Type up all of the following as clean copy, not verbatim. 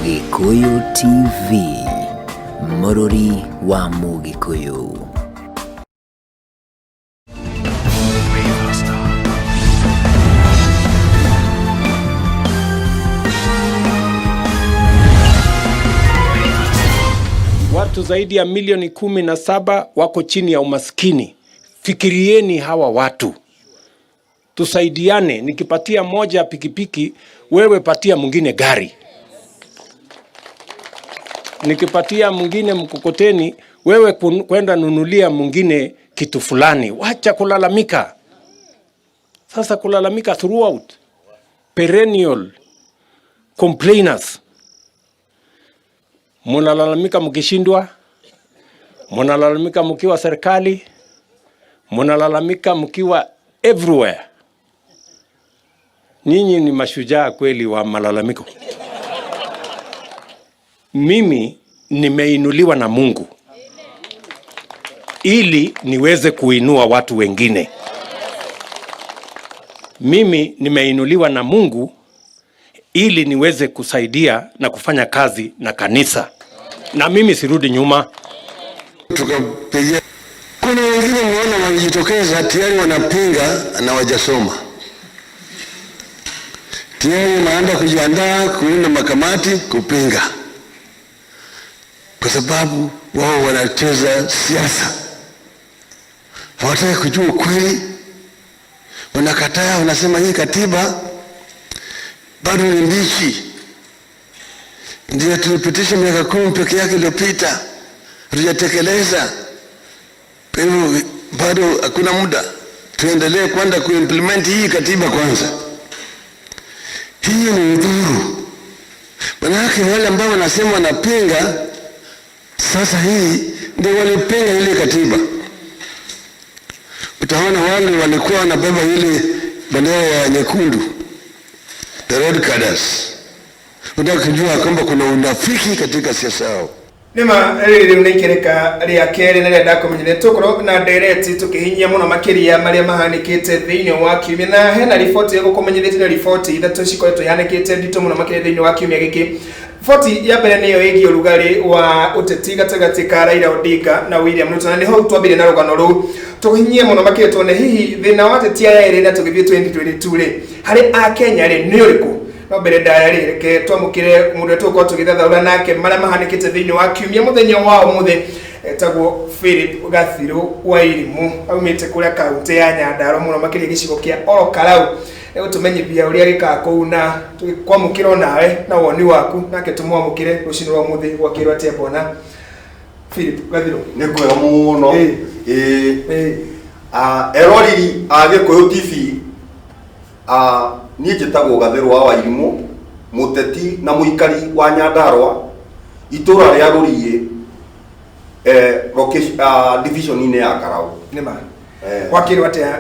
Gĩkũyũ TV, mũrũri wa Mũgĩkũyũ. Watu zaidi ya milioni 17 wako chini ya umaskini. Fikirieni hawa watu, tusaidiane. Nikipatia moja pikipiki, wewe patia mwingine gari. Nikipatia mwingine mkokoteni, wewe kwenda nunulia mwingine kitu fulani. Wacha kulalamika. Sasa kulalamika throughout, perennial complainers. Munalalamika mkishindwa, munalalamika mkiwa serikali, munalalamika mkiwa everywhere. Nyinyi ni mashujaa kweli wa malalamiko. Mimi nimeinuliwa na Mungu ili niweze kuinua watu wengine. Mimi nimeinuliwa na Mungu ili niweze kusaidia na kufanya kazi na kanisa, na mimi sirudi nyuma. Tukapigia. Kuna wengine mmeona walijitokeza tayari wanapinga na wajasoma tayari wanaanza kujiandaa kuunda makamati kupinga, kwa sababu wao wanacheza siasa, hawataki kujua ukweli, wanakataa, wanasema hii katiba bado ni mbichi, ndio tulipitisha miaka 10 peke yake iliyopita, hatujatekeleza. Kwa hivyo bado hakuna muda, tuendelee kwenda kuimplement hii katiba kwanza. Hii ni udhuru, manake wale ambao wanasema wanapinga sasa, hii ndio walipinga ile katiba. Utaona wale walikuwa wanabeba ile bendera ya nyekundu, the red cadres. Unataka kujua kwamba kuna unafiki katika siasa yao. Nĩma rĩrĩ rĩu nĩ ikereka rĩa kerĩ na rĩrĩa ndakũmenyire tũkorwo na ndereti tũkĩhinyia mũno makĩria marĩa mahanĩkĩte thĩinĩ wa kiumia, na hena riboti ĩgũkũmenyithĩtie na riboti ithatũ cikoretwo ihanĩkĩte nditũ mũno makĩria thĩinĩ wa kiumia gĩkĩ. Riboti ya mbere nĩyo ĩgiĩ ũrugarĩ wa ũteti gatagatĩ ka Raila Odinga na William Ruto, na nĩho twambire na rũgano rũu tũhinyie mũno makĩria tuone hihi thĩna wa ateti aya erĩ na tũgĩthiĩ 2022 rĩ harĩ Akenya rĩ nĩ ũrĩkũ. No mbere ndaya rĩ, reke twamũkĩre mũndũ ũrĩa tũgũkorwo tũgĩthathaũra nake marĩa mahanĩkĩte thĩinĩ wa kiumia mũthenya wa ũmũthĩ, etagwo Philip Gathiru wa Irimũ, aumĩte kũrĩa kaunti ya Nyandarua mũno makĩria gĩcigo kĩa Orokarau. Egũtũmenyithia ũrĩa gĩkaga kũu na tũgĩkwamũkĩra onawe na woni waku, nake tũmwamũkĩre rũcinĩ rwa ũmũthĩ gwakĩrwo atĩa bwana Philip Gathiru? Nĩ kwega mũno. Ĩĩ. Eroreri a Gĩkũyũ TV, niĩ njĩtagwo Gathĩrũ wa Wairimũ, mũteti na mũikari wa Nyandarua, itũra rĩa Rũriĩ, division-inĩ ya Karau. Nĩma. Gwakĩrwo atĩa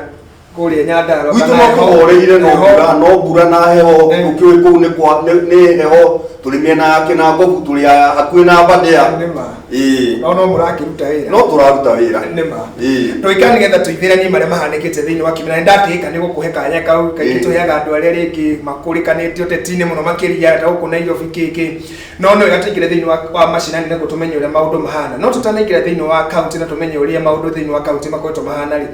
kũrĩa Nyandarua? Gwitũ no kũhoreire, no mbura, no mbura na heho. Ũkĩũĩ kũu nĩ kwa nĩ heho, tũrĩ mĩena ya Kĩnangobu, tũrĩ hakuhĩ na Aberdare. Nĩma. Ĩĩ. No no mũrakĩruta wĩra. No tũraruta wĩra. Nĩma. Ĩĩ. Tũikare nĩgetha tũithĩranie marĩa mahanĩkĩte thĩinĩ wa kiumia, na nĩndatĩĩka nĩ gũkũhe kanya kau. Kaingĩ tũheaga andũ arĩa rĩngĩ makũrĩkanĩte ũteti-inĩ mũno makĩria ta gũkũ Nairobi kĩkĩ, no nĩ wega tũingĩre thĩinĩ wa macinani nĩguo tũmenye ũrĩa maũndũ mahana. No tũtanaingĩra thĩinĩ wa kaunti na tũmenye ũrĩa maũndũ thĩinĩ wa kaunti makoretwo mahana rĩ,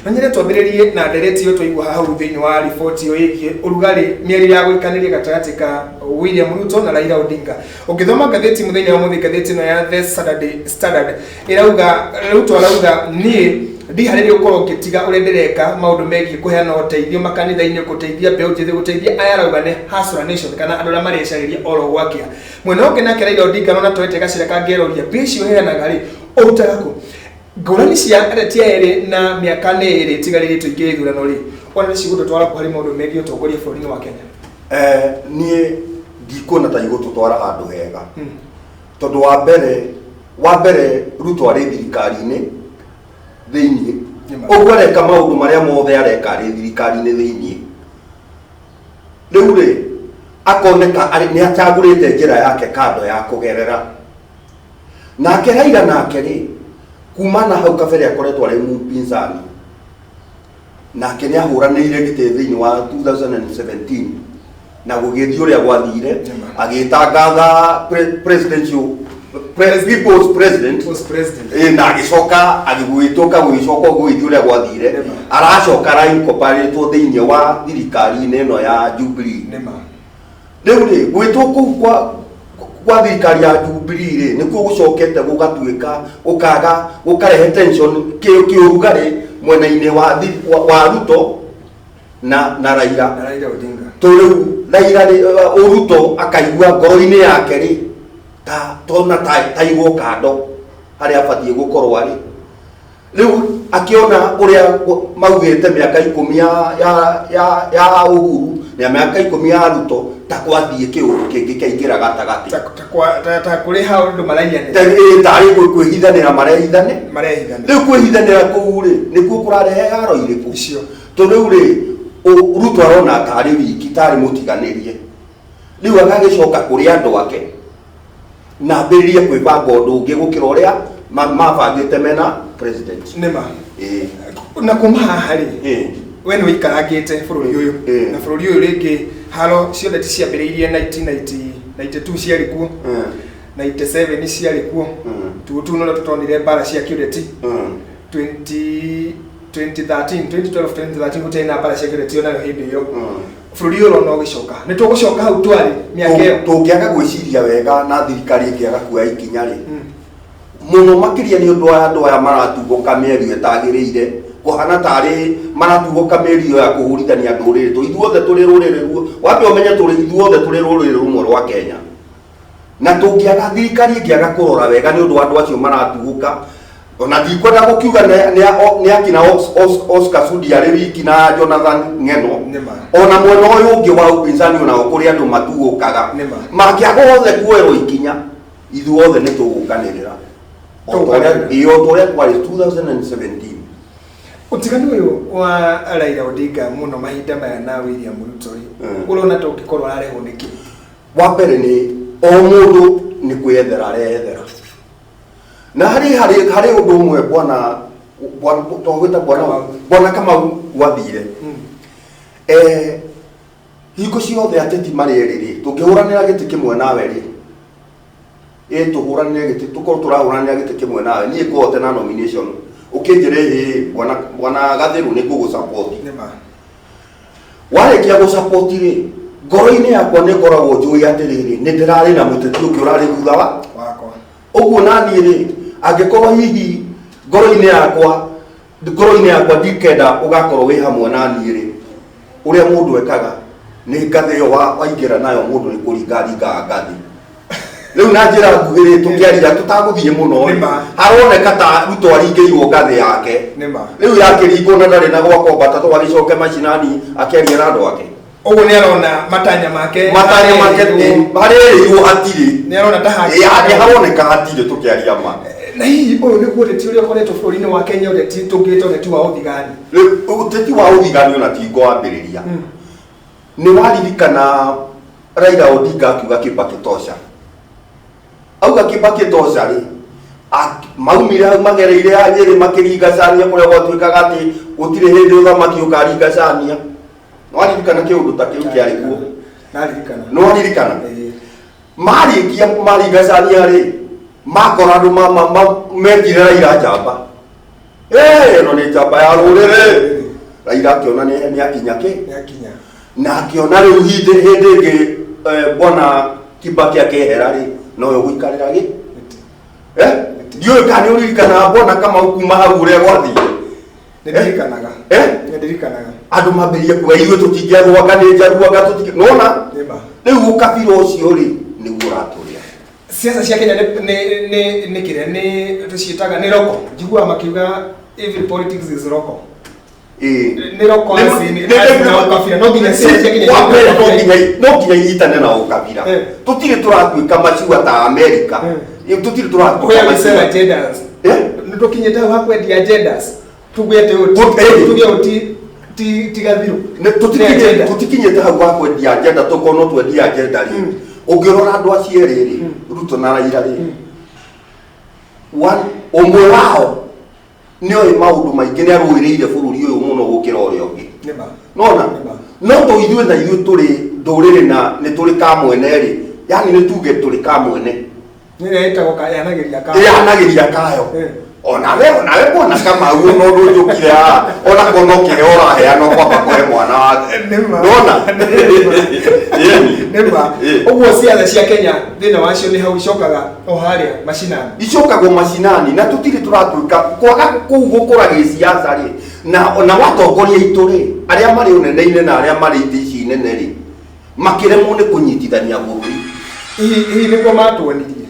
no nyende twambĩrĩrie na ndereti ĩyo twaigua hau thĩinĩ wa riboti ĩyo ĩgiĩ ũrugarĩ, mĩario ya gũikanĩria gatagatĩ ka William Ruto na Raila Odinga. Ũngĩthoma ngathĩti mũthenya wa mũthĩ, ngathĩti ĩno ya The Saturday Standard ĩrauga Ruto arauga niĩ ndiharĩria gũkorwo ngĩtiga ũrĩa ndĩreka maũndũ megiĩ kũheana ũteithio makanitha-inĩ, gũteithia mbeũ njĩthĩ, gũteithia aya arauga nĩ hustler nation kana andũ arĩa marecarĩria oro gwakĩa. Mwena ũngĩ nake Raila Odinga nona toete gacĩra kangĩ aroria mbia icio ũheanaga rĩ ũrutaga kũ? Ngũrani cia ateti aya erĩ na mĩaka nĩ ĩrĩ ĩtigarĩte tũingĩre ithurano rĩ, wona nĩ cigũtũtwara kũ harĩ maũndũ megiĩ ũtongoria bũrũri-inĩ wa Kenya? Niĩ ndikuona ta igũtũtwara handũ hega, tondũ wa mbere Ruto arĩ thirikari-inĩ thĩiniĩ, ũguo areka maũndũ marĩa mothe areka arĩ thirikari-inĩ thĩiniĩ. Rĩu rĩ akoneka nĩ acagũrĩte njĩra yake kando ya kũgerera. Nake Raila nake rĩ, kuma na hau kabere akoretwo arĩ mpinzani, nake nĩ ahũranĩire gĩtĩ thĩinĩ wa 2017. Na gũgĩthiĩ ũrĩa gwathire. Nĩma. Agĩtangatha presidential people's president. People's president. Na agĩcoka agĩgwĩtũka gũgĩcoka gũgĩthiĩ ũrĩa gwathire. Nĩma. Aracoka araincorporatwo thĩinĩ wa thirikari-inĩ ĩno ya Jubilee. Rĩu rĩ, gwĩtwo kũu kwa thirikari ya Jubilee rĩ, nĩkuo gũcokete gũgatuĩka gũkaga gũkarehe tension kĩũrugarĩ mwena-inĩ wa Ruto na Raila. Na Raila Odinga. To rĩu Raila rĩ, Ruto akaigua ngoro-inĩ yake rĩ ta tona taigwo kando harĩa abatiĩ gũkorwo arĩ. Rĩu akĩona ũrĩa maugĩte mĩaka 10 ya Uhuru na mĩaka 10 ya Ruto, ta kwathiĩ kĩũndũ kĩngĩ kĩaingĩra gatagatĩ. Ta kũrĩ hau andũ maraiyanĩra. Tarĩ kwĩhithanĩra marehithane. Marehithane. Rĩu kwĩhithanĩra kũu rĩ, nĩkuo kũrarehe haro irĩkũ? Icio. To rĩu rĩ, Ruto arona tarĩ wiki, tarĩ mũtiganĩrie. Rĩu agagĩcoka kũrĩ andũ ake na ambĩrĩrie kwĩbanga ũndũ ũngĩ gũkĩra ũrĩa mabangĩte mena president. Nĩma. Ĩĩ. Na kuma haha rĩ, Ĩĩ. we nĩ ũikarangĩte bũrũri ũyũ. Ĩĩ. Na bũrũri ũyũ rĩngĩ haro ciothe ti ciambĩrĩirie 1992 ciarĩ kuo. 97 ciarĩ kuo. Tuo no tũtonire mbara cia kĩũteti. 2013, 2012, 2013 gũtiarĩ na mbara cia kĩũteti onayo hĩndĩ ĩyo. Bũrũri ũyũ ũrona ũgĩcoka. Nĩ tũgũcoka hau twarĩ mĩaka ĩyo. Tũngĩaga gwĩciria wega na thirikari ĩngĩaga kuoya ikinya rĩ, mũno makĩria nĩ ũndũ wa andũ aya maratugũka mĩario ĩtagĩrĩire, kũhana tarĩ maratugũka mĩario ya kũhũrithania ndũrĩrĩ. Tũ ithuothe tũrĩ rũrĩrĩ ruo, wambe ũmenye tũrĩ ithuothe tũrĩ rũrĩrĩ rũmwe rwa Kenya. Na tũngĩaga, thirikari ĩngĩaga kũrora wega nĩ ũndũ wa andũ acio maratugũka, ona ndikwenda gũkiuga nĩ akina Oscar Sudi arĩ wiki na Jonathan Ng'eno. Nĩma. Ona mwena ũyũ ũngĩ wa upinzani onao kũrĩ andũ matugũkaga. Nĩma. Mangĩaga othe kuoerwo ikinya, ithuothe nĩ tũgũkanĩrĩra. Tũgũkanĩrĩra. Ĩĩ, o ta ũrĩa kwarĩ 2017. Ũtiganu ũyũ wa Raila Odinga mũno mahinda maya na William Ruto rĩ, ũrona ta ũngĩkorwo ararehwo nĩkĩ? Wa mbere nĩ o mũndũ nĩ kwĩyethera areyethera. Na harĩ ũndũ ũmwe bwana twagwĩta bwana Kamau gwathire. Hingo ciothe ateti marĩ erĩ rĩ, tũngĩhũranĩra gĩtĩ kĩmwe nawe rĩ, tũhũranĩre gĩtĩ, tũkorwo tũrahũranĩra gĩtĩ kĩmwe nawe, niĩ ngũhote na nomination, ũkĩnjĩre ĩ bwana Gathĩrũ nĩ ngũgũsupport. Nĩma. Warĩkia gũsupport rĩ, ngoro-inĩ yakwa nĩ ngoragwo njũĩ atĩrĩrĩ, nĩ ndĩrarĩ na mũteti ũngĩ ũrarĩ thutha wa wakwa. Ũguo naniĩ rĩ, angĩkorwo hihi ngoro-inĩ yakwa ndikenda ũgakorwo wĩ hamwe naniĩ rĩ, ũrĩa mũndũ ekaga nĩ ngathĩ ĩyo waingĩra nayo, mũndũ nĩ kũringa ringaga ngathĩ. Rĩu na njĩra nguhĩ rĩ, tũkĩaria tũtagũthiĩ mũno rĩ, Nĩma. haroneka ta Ruto aringĩirwo ngathĩ yake. Nĩma. Rĩu yakĩringwo na ndarĩ na gwa kwambata, to agĩcoke macinani akĩaria na andũ ake. Ũguo nĩ arona matanya make Matanya make harĩa harĩa ĩrĩirwo hatirĩ. Nĩ arona ta hangĩ. Ĩ, nĩ haroneka hatirĩ tũkĩaria ma. Na hihi ũyũ nĩguo ũteti ũrĩa ũkoretwo bũrũri-inĩ wa Kenya, ũteti tũngĩta ũteti wa ũthigani? Rĩu ũteti wa ũthigani ona tingo wambĩrĩria. Nĩ waririkana Raila Odinga akiuga Kibaki tosha. Auga Kibaki tosha rĩ, maumire hau magereire ya Nyĩrĩ makĩringacania kũrĩa gwatuĩkaga atĩ gũtirĩ hĩndĩ ũthamaki ũkaringacania. Nĩ waririkana kĩũndũ ta kĩu kĩarĩ kuo? Naririkana. Nĩ waririkana? Ĩĩ. Marĩkia maringacania rĩ, makora andũ mekire Raila njamba. Ĩno nĩ njamba ya rũrĩrĩ. Raila akĩona nĩ akinya kĩ? Nĩ akinya. Na akĩona rĩu hĩndĩ ĩngĩ bwana Kibaki akĩehera rĩ, nowe ũgũikarĩra gĩ? Ndiũĩ kana nĩ ũririkanaga bwana Kamau kuma hau ũrĩa gwathire. Nĩ ndirikanaga. Nĩ ndirikanaga. Andũ mambĩrĩrie kuga ithuĩ tũtingĩathwo anga nĩ njaruo anga tũtingĩ-, nĩwona? Nĩma. Rĩu ũkabira ũcio rĩ, nĩguo ũratũrĩa. Siasa cia Kenya nĩ kĩrĩa nĩ tũciĩtaga nĩ roko. Njiguaga makiuga every politics is roko. Ĩĩ. Nĩ roko Nĩ as in, as in na ũkabira. No nginya siasa cia Kenya Wa mbere ciĩkwo no nginya inyitane na ũkabira. Tũtirĩ tũratuĩka macua ta Amerika. Tũtirĩ tũratuĩka Where we sell macua. agendas. Nĩ tũkinyĩte hau ha kwendia agendas. Tuge atĩ tuge ũũ ti gathirũ. Nĩ Nĩ agenda. tũtikinyĩte hau ha kwendia agenda, tũkorwo no twendie agenda rĩ. Ũngĩrora andũ acio erĩ rĩ, Ruto na Raila rĩ, ũmwe wao nĩoĩ maũndũ maingĩ, nĩarũĩrĩire bũrũri ũyũ mũno gũkĩra ũrĩa ũngĩ. Nĩma. Nona? Nĩma. No to ithuĩ na ithuĩ tũrĩ Ndũrĩrĩ na nĩ tũrĩ kamwene rĩ, yani nĩ tuge tũrĩ kamwene. Nĩ ĩtagwo yanagĩria ka. Ĩyanagĩria kayo. Onawe mwana Kamau, ona ũndũ njũkire haha, ona kono kĩheo ũraheana ũkwamba kũhe mwana waku. Nĩ ma. Ndona. Nĩ ma. Ũguo ciatha cia Kenya thĩna wacio nĩ hau icokaga o harĩa macinani. Icokagwo macinani, na tũtirĩ tũratuĩka kwaga kũu gũkũra gĩciaca rĩ, na watongoria aitũ rĩ, arĩa marĩ ũnene-inĩ na arĩa marĩ itĩ ici nene rĩ, makĩremwo nĩ kũnyitithania bũrũri. Hihi nĩguo matuonirie,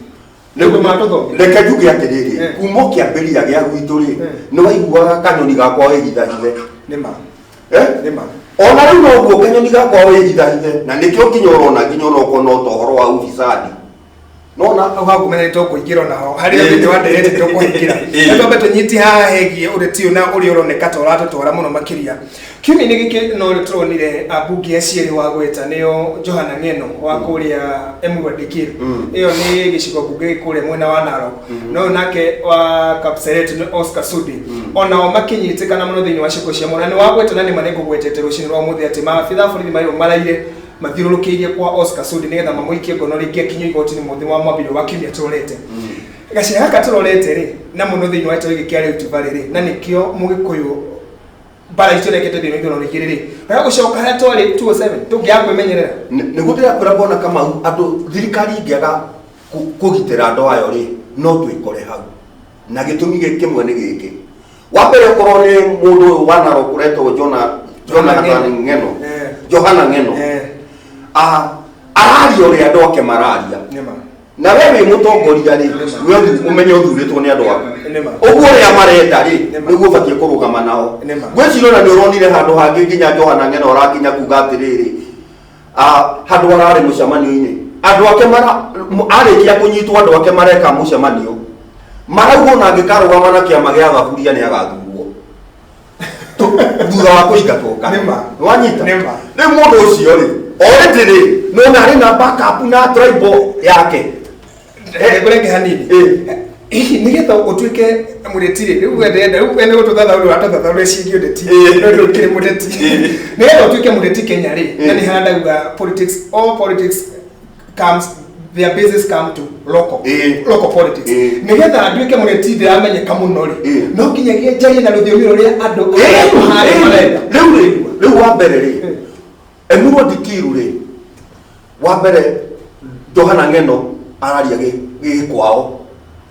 nĩguo matũthomithia? Reke njuge atĩrĩrĩ, kuma kĩambĩrĩria gĩa gwitũ rĩ, nĩ waiguaga kanyoni gakwa wĩhithahithe. Nĩ ma. Eh? Nĩ ma. Ona rĩu noguo kanyoni gakwa wĩhithahithe, na nĩkĩo nginya ũrona nginya onokorwo no ta ũhoro wa ufisadi nona. Hau hangumena nĩ tũkũingĩra onaho harĩa thĩinĩ wa ndereti tũkũingĩra. Nĩ twambe tũnyitie haha hegiĩ ũteti ũyũ na ũrĩa ũroneka ta ũratũtwara mũno makĩria kiumia-inĩ gĩkĩ. No rĩo tũronire ambunge acio erĩ wa gweta, nĩo Johana Ng'eno wa kũrĩa Emurua Dikirr, ĩyo nĩ gĩcigo mbunge gĩ kũrĩa mwena wa Narok, no ũyũ nake wa Kapseret nĩ Oscar Sudi, onao makĩnyitĩkana mũno thĩinĩ wa ciĩko cia mũno. Na nĩ wagweta, na nĩ ma nĩngũgwetete rũcinĩ rwa ũmũthĩ atĩ maabitha a borithi marĩ maraire mathiũrũrũkĩirie kwa Oscar Sudi nĩgetha mamũikie ngono rĩngĩ akinyio igoti-inĩ mũthĩ wa mwambĩrĩrio wa kiumia tũrorete. Gacĩra gaka tũrorete rĩ, na mũno thĩinĩ wa gĩtarũ gĩkĩ kĩa Rift Valley rĩ, na nĩkĩo mũgĩkũyũ mbara icio rekete thĩinĩ wa ithurano igĩrĩ rĩ, wega gũcoka harĩa twarĩ 207 tũngĩaga kwĩmenyerera. Nĩguo ndĩrakwĩra, bwana Kamau, andũ thirikari ingĩaga kũgitĩra andũ ayo rĩ, no twĩkore hau. Na gĩtũmi kĩmwe nĩ gĩkĩ: wa mbere, okorwo nĩ mũndũ ũyũ wa Narok ũretwo Jonathan Ng'eno, Johana Ng'eno, araria ũrĩa andũ ake mararia. Nĩma. Na we wĩ mũtongoria rĩ, we ũmenye ũthurĩtwo nĩ andũ aku. Nĩma. Ũguo ũrĩa marenda rĩ, Nĩma. nĩguo ũbatiĩ kũrũgama nao. Nĩma. Ngwĩciria ona nĩ ũronire handũ hangĩ nginya Johana Ng'eno arakinya kuga atĩrĩrĩ, handũ ararĩ mũcemanio-inĩ, andũ ake mara arĩkia kũnyitwo, andũ ake mareka mũcemanio, marauga ona angĩkarũgama na kĩama gĩa Thaburia nĩ agathurwo thutha wa kũingatwo kana. Nĩma. Nĩwanyita? Nĩma. Rĩu mũndũ ũcio rĩ, already rĩ, nona arĩ na backup na tribal yake. Ngũrenge hanini. Hihi nĩgetha ũtuĩke mũteti rĩ, rĩu we ndĩrenda rĩu we nĩ gũtũthathaũrĩra ũratũthathaũrĩra ciĩgiĩ ũteti, no ndũkĩrĩ mũteti. Nĩgetha ũtuĩke mũteti Kenya rĩ, na nĩ harĩa ndauga politics, all politics comes, their basis come to local local politics. Nĩgetha nduĩke mũteti ndĩramenyeka mũno rĩ, no nginyagia njarie na rũthiomi rũrĩa andũ harĩa marenda. Rĩu rĩ, rĩu wa mbere rĩ, Emurua Dikirr rĩ, wa mbere Johana Ng'eno araria gĩkwao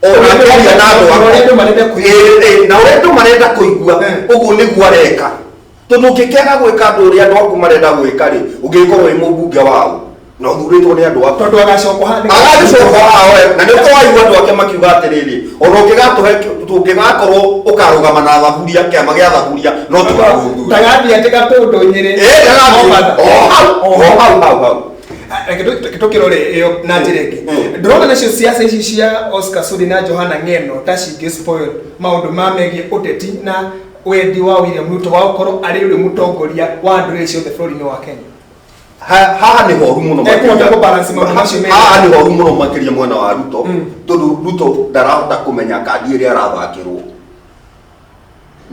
ona akĩaria na andũ Na ũrĩa andũ marenda kũigua. Ĩĩ, na ũrĩa andũ marenda kũigua. Ũguo nĩguo areka, tondũ ũngĩkĩaga gwĩka andũ ũrĩa andũ aku marenda gwĩka rĩ, ũngĩkorwo wĩ mũmbunge wao na ũthurĩtwo nĩ andũ aku? Tondũ agacokwo haha Agagĩcoka haha we, na nĩ waigua andũ ake makiuga atĩrĩrĩ, ona ũngĩgatũhe, tũngĩgakorwo ũkarũgama na Thaburia, kĩama gĩa Thaburia, no tũgagũthuura. Ndagathiĩ atĩ Gatũndũ, Nyĩrĩ, Ĩĩ, ndagathiĩ. Mombasa. O hau, o hau hau hau. Reke tũkĩrore ĩyo na njĩra ĩngĩ. Ndĩrona nacio ciaca ici cia Oscar Sudi na Johana Ng'eno ta cingĩ spoil maũndũ ma megiĩ ũteti na wendi wa William Ruto wa gũkorwo arĩ ũrĩ mũtongoria wa ndũrĩrĩ ciothe bũrũri-inĩ wa Kenya. Haha nĩ horu mũno Ekũhota makĩria. kũbalance maũndũ macio merĩ. Haha nĩ horu mũno makĩria mwena wa Ruto, tondũ Ruto ndarahota kũmenya kandi ĩrĩa arathakĩrwo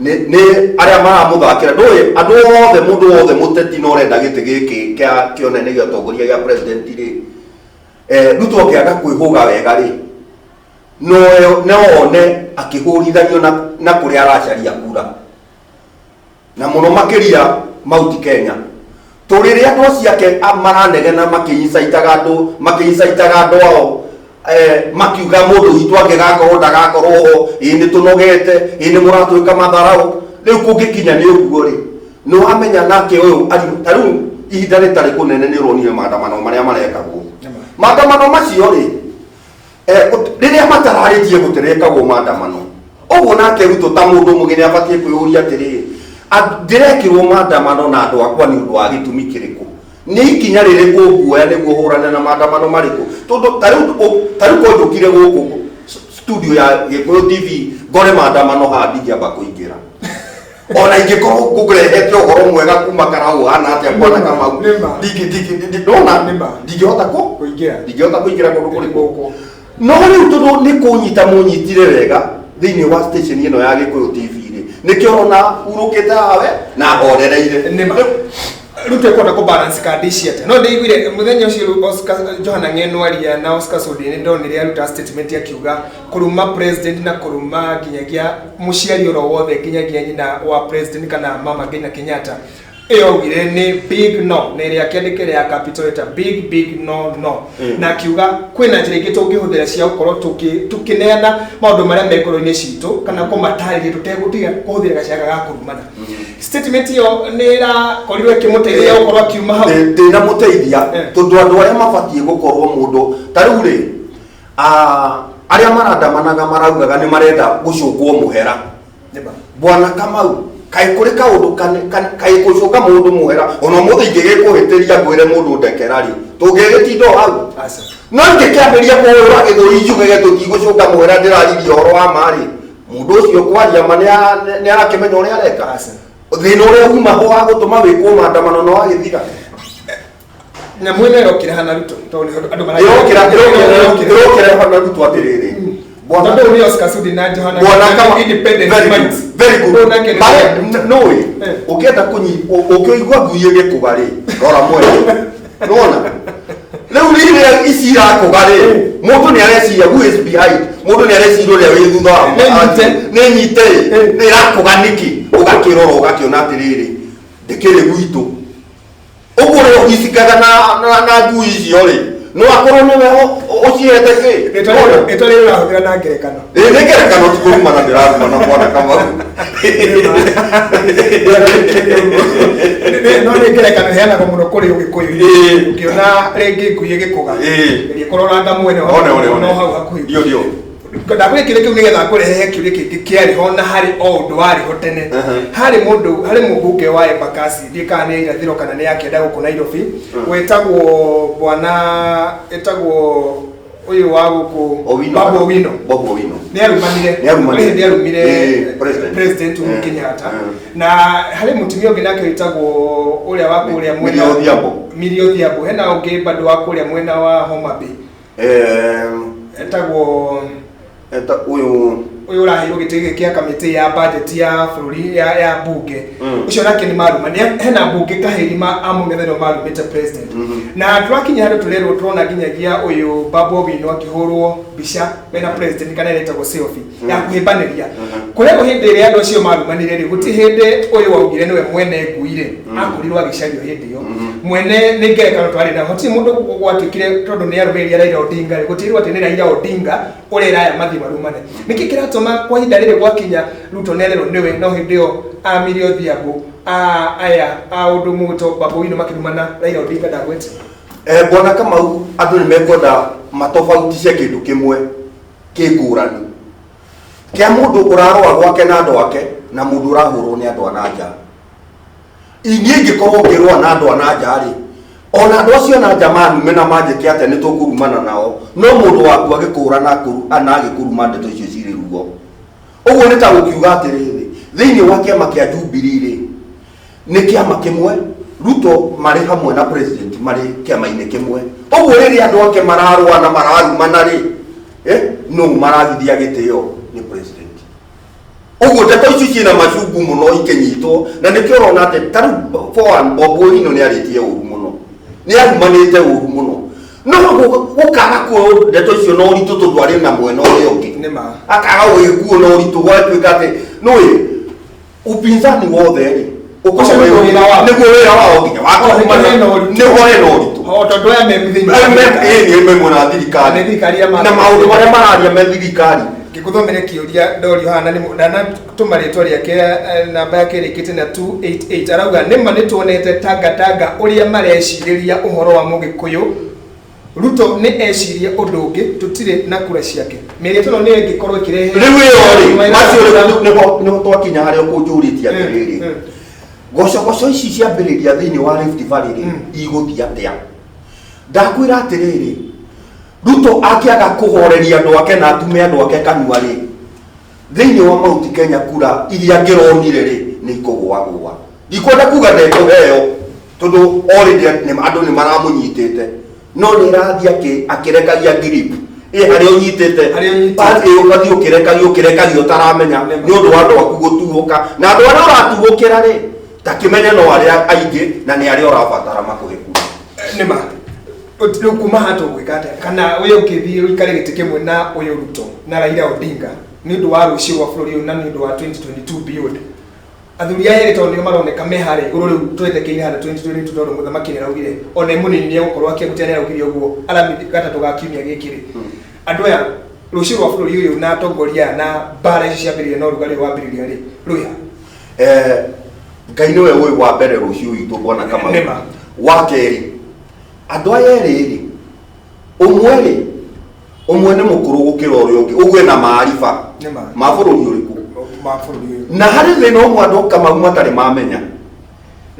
nĩ arĩa maramũthakĩra. Ndũĩ andũ othe, mũndũ wothe mũteti na ũrenda gĩtĩ gĩkĩ kĩa kĩonene gĩa ũtongoria gĩa president rĩ, Ruto angĩaga kwĩhũga wega rĩ, no one akĩhũrithanio na kũrĩa aracaria kura, na mũno makĩria Mount Kenya tũrĩrĩ andũ acio ake maranegena makĩincaitaga andũ, makĩincaitaga andũ ao, makiuga mũndũ witũ angĩgakorwo ndagakorwo ho, ĩ nĩ tũnogete, ĩ nĩ mũratwĩka matharau. Rĩu kũngĩkinya nĩ ũguo rĩ, nĩ wamenya nake ũyũ ta rĩu ihinda rĩtarĩ kũnene nĩ ũronire maandamano marĩa marekagwo. Maandamano macio rĩ, rĩrĩa matararĩtie gũtirekagwo maandamano ũguo. Nake Ruto ta mũndũ mũgeni abatiĩ kwĩyũria atĩrĩrĩ, ndĩrekĩrwo maandamano na andũ akwa nĩ ũndũ wa gĩtũmi kĩrĩkũ? Nĩ ikinya rĩrĩkũ nguoya nĩguo hũrane na maandamano marĩkũ? Tondũ ta rĩu ko njũkire gũkũ studio ya Gĩkũyũ TV ngore maandamano haha, ndingĩamba kũingĩra ona ingĩkorwo ngũrehete ũhoro mwega kuma Karau hana atĩa, bwana Kamau. Nĩma. Ndona Nĩma. ndingĩhota kũ Kũingĩra. Ndingĩhota kũingĩra kũndũ kũrĩ Gũkũ. No rĩu tondũ nĩ kũnyita mũnyitire wega thĩinĩ wa station ĩno ya Gĩkũyũ TV rĩ, nĩkĩo ũrona hurũkĩte hawe na horereire. Nĩma. Ruto ekwenda kũ balance kandi ici atĩa? No ndĩiguire mũthenya ũcio Oscar Johana Ng'eno aria na Oscar Sudi nĩ ndonire aruta statement akiuga kũruma president na kũruma nginyagia mũciari oro wothe nginyagia nyina wa president kana mama nginya Kenyatta ĩyo augire nĩ big no, na ĩrĩa akĩandĩka ya capital letter, big big no no. Na akiuga kwĩna njĩra ingĩ tũngĩhũthĩra cia gũkorwo tũkĩneana maũndũ marĩa me ngoro-inĩ citũ kana kũmatarĩria tũtegũtiga kũhũthĩra gacĩra ga kũrumana. Statement ĩyo nĩ ĩrakorirwo ĩkĩmũteithia gũkorwo akiuma hau. Ndĩnamũteithia tondũ andũ arĩa mabatiĩ gũkorwo mũndũ ta rĩu rĩ, arĩa marandamanaga maraugaga nĩ marenda gũcũngwo mũhera. Bwana Kamau, kaĩ kũrĩ kaũndũ kaĩ gũcũnga mũndũ mũhera ona ũmũthĩ ingĩgĩkũhĩtĩria ngwĩre mũndũ ndekera rĩ, tũngĩgĩtinda o hau? No ingĩkĩambĩrĩria kũhũra gĩthũri njugage tũtigũcũnga mũhera, ndĩraririe ũhoro wa ma rĩ, mũndũ ũcio kwaria ma nĩ arakĩmenya ũrĩa areka. Thĩna ũrĩa uma ho wa gũtũma wĩkwo maandamano no wagĩthira. Nyamũ ĩno ĩrokĩra hana Ruto tondũ nĩho andũ Ĩrokĩra hana Ruto atĩrĩrĩ. Bwana tondũ nĩ Oscar Sudi na Johana Bwana kama independent very good, minds. Very good. Ũyũ nake nĩ Mare nũĩ ũngĩenda kũnyi ũkĩigua ngui ĩgĩkũga rĩ, rora mwene. Nĩwona? Rĩu rĩrĩa ici irakũga rĩ, mũndũ nĩ areciria who is behind, mũndũ nĩ areciria ũrĩa wĩ thutha wa Nĩ nyite. Nĩ nyite ĩ, nĩ ĩrakũga nĩkĩ? Ũgakĩrora ũgakĩona atĩrĩrĩ, ndĩkĩrĩ gwitũ. Ũguo ũrĩa ũhicikaga na ngui icio rĩ, no akorwo nĩwe ũcihete kĩ? Rĩtwa rĩrĩ ũrahũthĩra na ngerekano. Ĩ, nĩ ngerekano, ti kũrumana ndĩrarumana, bwana Kamau. No nĩ ngerekano ĩheanagwo mũno kũrĩ ũgĩkũyũ-inĩ. Ũngĩona rĩngĩ ngui ĩgĩkũga, ĩrĩa ĩkũroranga mwene One, one, one. no hau hakuhĩ. Ndio, ndio. Ndakwĩra kĩũria kĩu nĩgetha ngũrehe kĩũria kĩngĩ kĩarĩ ho na harĩ o ũndũ warĩ ho tene. Harĩ mũndũ, harĩ mũmbunge wa Embakasi, ndiũĩ kana nĩ ya irathĩro kana nĩ ya kĩanda gũkũ Nairobi, wĩtagwo bwana, ĩtagwo ũyũ wa gũkũ Owino. Babu Owino. Babu Owino. Nĩ arumanire. Nĩ arumanire. Kũrĩ hĩndĩ arumire President. President Uhuru Kenyatta. Na harĩ mũtumia ũngĩ nake wĩtagwo ũrĩa wa kũrĩa mwena Millie Odhiambo. Millie Odhiambo. Hena ũngĩ bado wa kũrĩa mwena wa Homa Bay. Etagwo Eta ũyũ ũyũ ũraheirwo gĩtĩ gĩkĩ kĩa kamĩtĩ ya budget ya bũrũri ya bunge. Ũcio nake nĩ maruma. Nĩ hena mbunge kahĩri ma amũng'ethanĩro marumĩte president. Na tũrakinya handũ tũrerwo tũrona nginyagia ũyũ Babu Owino akĩhũrwo mbica mena president kana ĩrĩa ĩtagwo selfie ya kũhĩmbanĩria. Kũrerwo hĩndĩ ĩrĩa andũ acio marumanire rĩ, gũtirĩ hĩndĩ ũyũ waugire nĩwe mwene ngui rĩ, akorirwo agĩcario hĩndĩ ĩyo. Mwene nĩ ngerekano twarĩ nayo. Gũtirĩ mũndũ gwatuĩkire tondũ nĩ arũmĩrĩire Raila Odinga rĩ, gũtirĩ atĩ nĩ Raila Odinga ũrera aya mathiĩ marumane. Nĩkĩ kĩratũma kwa ihinda rĩrĩ gwakinya Ruto nĩ arerwo nĩwe, no hĩndĩ ĩyo a Millie Odhiambo, a aya a ũndũ mũgwĩtwo Babu Owino makĩrumana Raila Odinga ndagwete? Bwana Kamau, andũ nĩ mekwenda matofautishe kĩndũ kĩmwe kĩ ngũrani kĩa mũndũ ũrarũa gwake na andũ ake na mũndũ ũrahũrwo nĩ andũ a na nja. Inyuĩ ingĩkorwo ngĩrũa na andũ a na nja rĩ, ona andũ acio na nja manume na manjĩke atĩa, nĩ tũkũrumana nao, no mũndũ waku agĩkũra na agĩkũruma ndeto icio cirĩ ruo. Ũguo nĩ ta gũkiuga atĩrĩrĩ, thĩinĩ wa kĩama kĩa Jubilee rĩ, nĩ kĩama kĩmwe, Ruto marĩ hamwe na president marĩ kĩama-inĩ kĩmwe. Ũguo rĩrĩa andũ ake mararũa na mararumana rĩ, nũ maragithia gĩtĩo? Nĩ president. Ũguo ndeto ici ciĩna macungu mũno ikĩnyitwo, na nĩkĩo ũrona atĩ ta rĩu for one, Bob Owino nĩ arĩtie ũru mũno, nĩ arumanĩte ũru mũno, no gũkaga kuoywo ndeto icio na ũritũ tondũ arĩ na mwena ũrĩa ũngĩ. Nĩ ma. Akaga gũgĩkuo na ũritũ, gwatuĩka atĩ nũĩ upinzani wothe rĩ, Ũcio nĩguo wĩra wao. Nĩguo wĩra wao nginya wa O, nĩguo kũrumana. hena ũritũ. Nĩho hena ũritũ. O tondũ aya me thĩinĩ wa thirikari. Ĩĩ, nĩ me mwena wa thirikari. Nĩ thirikari ya Na maũndũ marĩa mararia me thirikari. Ngĩgũthomere kĩũria ndorio haha na ndanatũma rĩtwa rĩake, namba yake ĩrĩkĩte na 288, arauga nĩma nĩtuonete tangatanga ũrĩa marecirĩria ũhoro wa mũgĩkũyũ. Ruto nĩ ecirie ũndũ ũngĩ, tũtirĩ na kura ciake. Mĩario tũno nĩ ĩngĩkorwo ĩkĩrehe Rĩu ĩyo rĩ, macio rĩu nĩho twakinya harĩa ũkũnjũrĩtie atĩrĩrĩ, gocogoco ici ciambĩrĩria thĩinĩ wa Rift Valley rĩ, igũthiĩ atĩa? Ndakwĩra atĩrĩrĩ, Ruto angĩaga kũhoreria andũ ake na atume andũ ake kanua rĩ, thĩinĩ wa Mount Kenya kura iria angĩronire rĩ, nĩ ikũgũagũa. Ndikwenda kuga ndekũheo tondũ already andũ nĩ maramũnyitĩte, no nĩ ĩrathiĩ akĩrekagia grip ĩ harĩa ũnyitĩte. Harĩa ũnyitĩte. Ĩ, ũgathiĩ ũkĩrekagia ũkĩrekagia ũtaramenya nĩ ũndũ wa andũ aku gũtuũka, na andũ arĩa ũratuũkĩra rĩ, Ta kĩmenye no arĩa aingĩ na nĩ arĩa ũrabatara makũhe kura. Nĩma rĩu kuma haha tũgwĩka atĩa, kana ũyũ ũngĩthiĩ ũikare gĩtĩ kĩmwe na ũyũ Ruto na Raila Odinga nĩ ũndũ wa rũciũ rwa bũrũri ũyũ na nĩ ũndũ wa 2022 beyond? Athuri aya erĩ tondũ nĩo maroneka me harĩa igũrũ rĩu twetekeire harĩa 2022, tondũ mũthamaki nĩaraugire ona e mũnini nĩegũkorwo akĩagutia, nĩaraugire ũguo Aramithi gatatũ ga kiumia gĩkĩ rĩ. Andũ aya, rũciũ rwa bũrũri ũyũ na atongoria aya na mbara ici ciambĩrĩria na ũrugarĩ ũyũ wambĩrĩria rĩ, rwĩ ha? Ngai nĩwe ũĩ wa mbere rũciũ witũ, bwana Kamau. Nĩma. Wa kerĩ, andũ aya erĩ rĩ, ũmwe rĩ, ũmwe nĩ mũkũrũ gũkĩra ũrĩa ũngĩ, ũguo ena maariba Nĩma. ma bũrũri ũrĩkũ. Ma bũrũri ũyũ. Na harĩ thĩna ũmwe andũ Kamau matarĩ mamenya: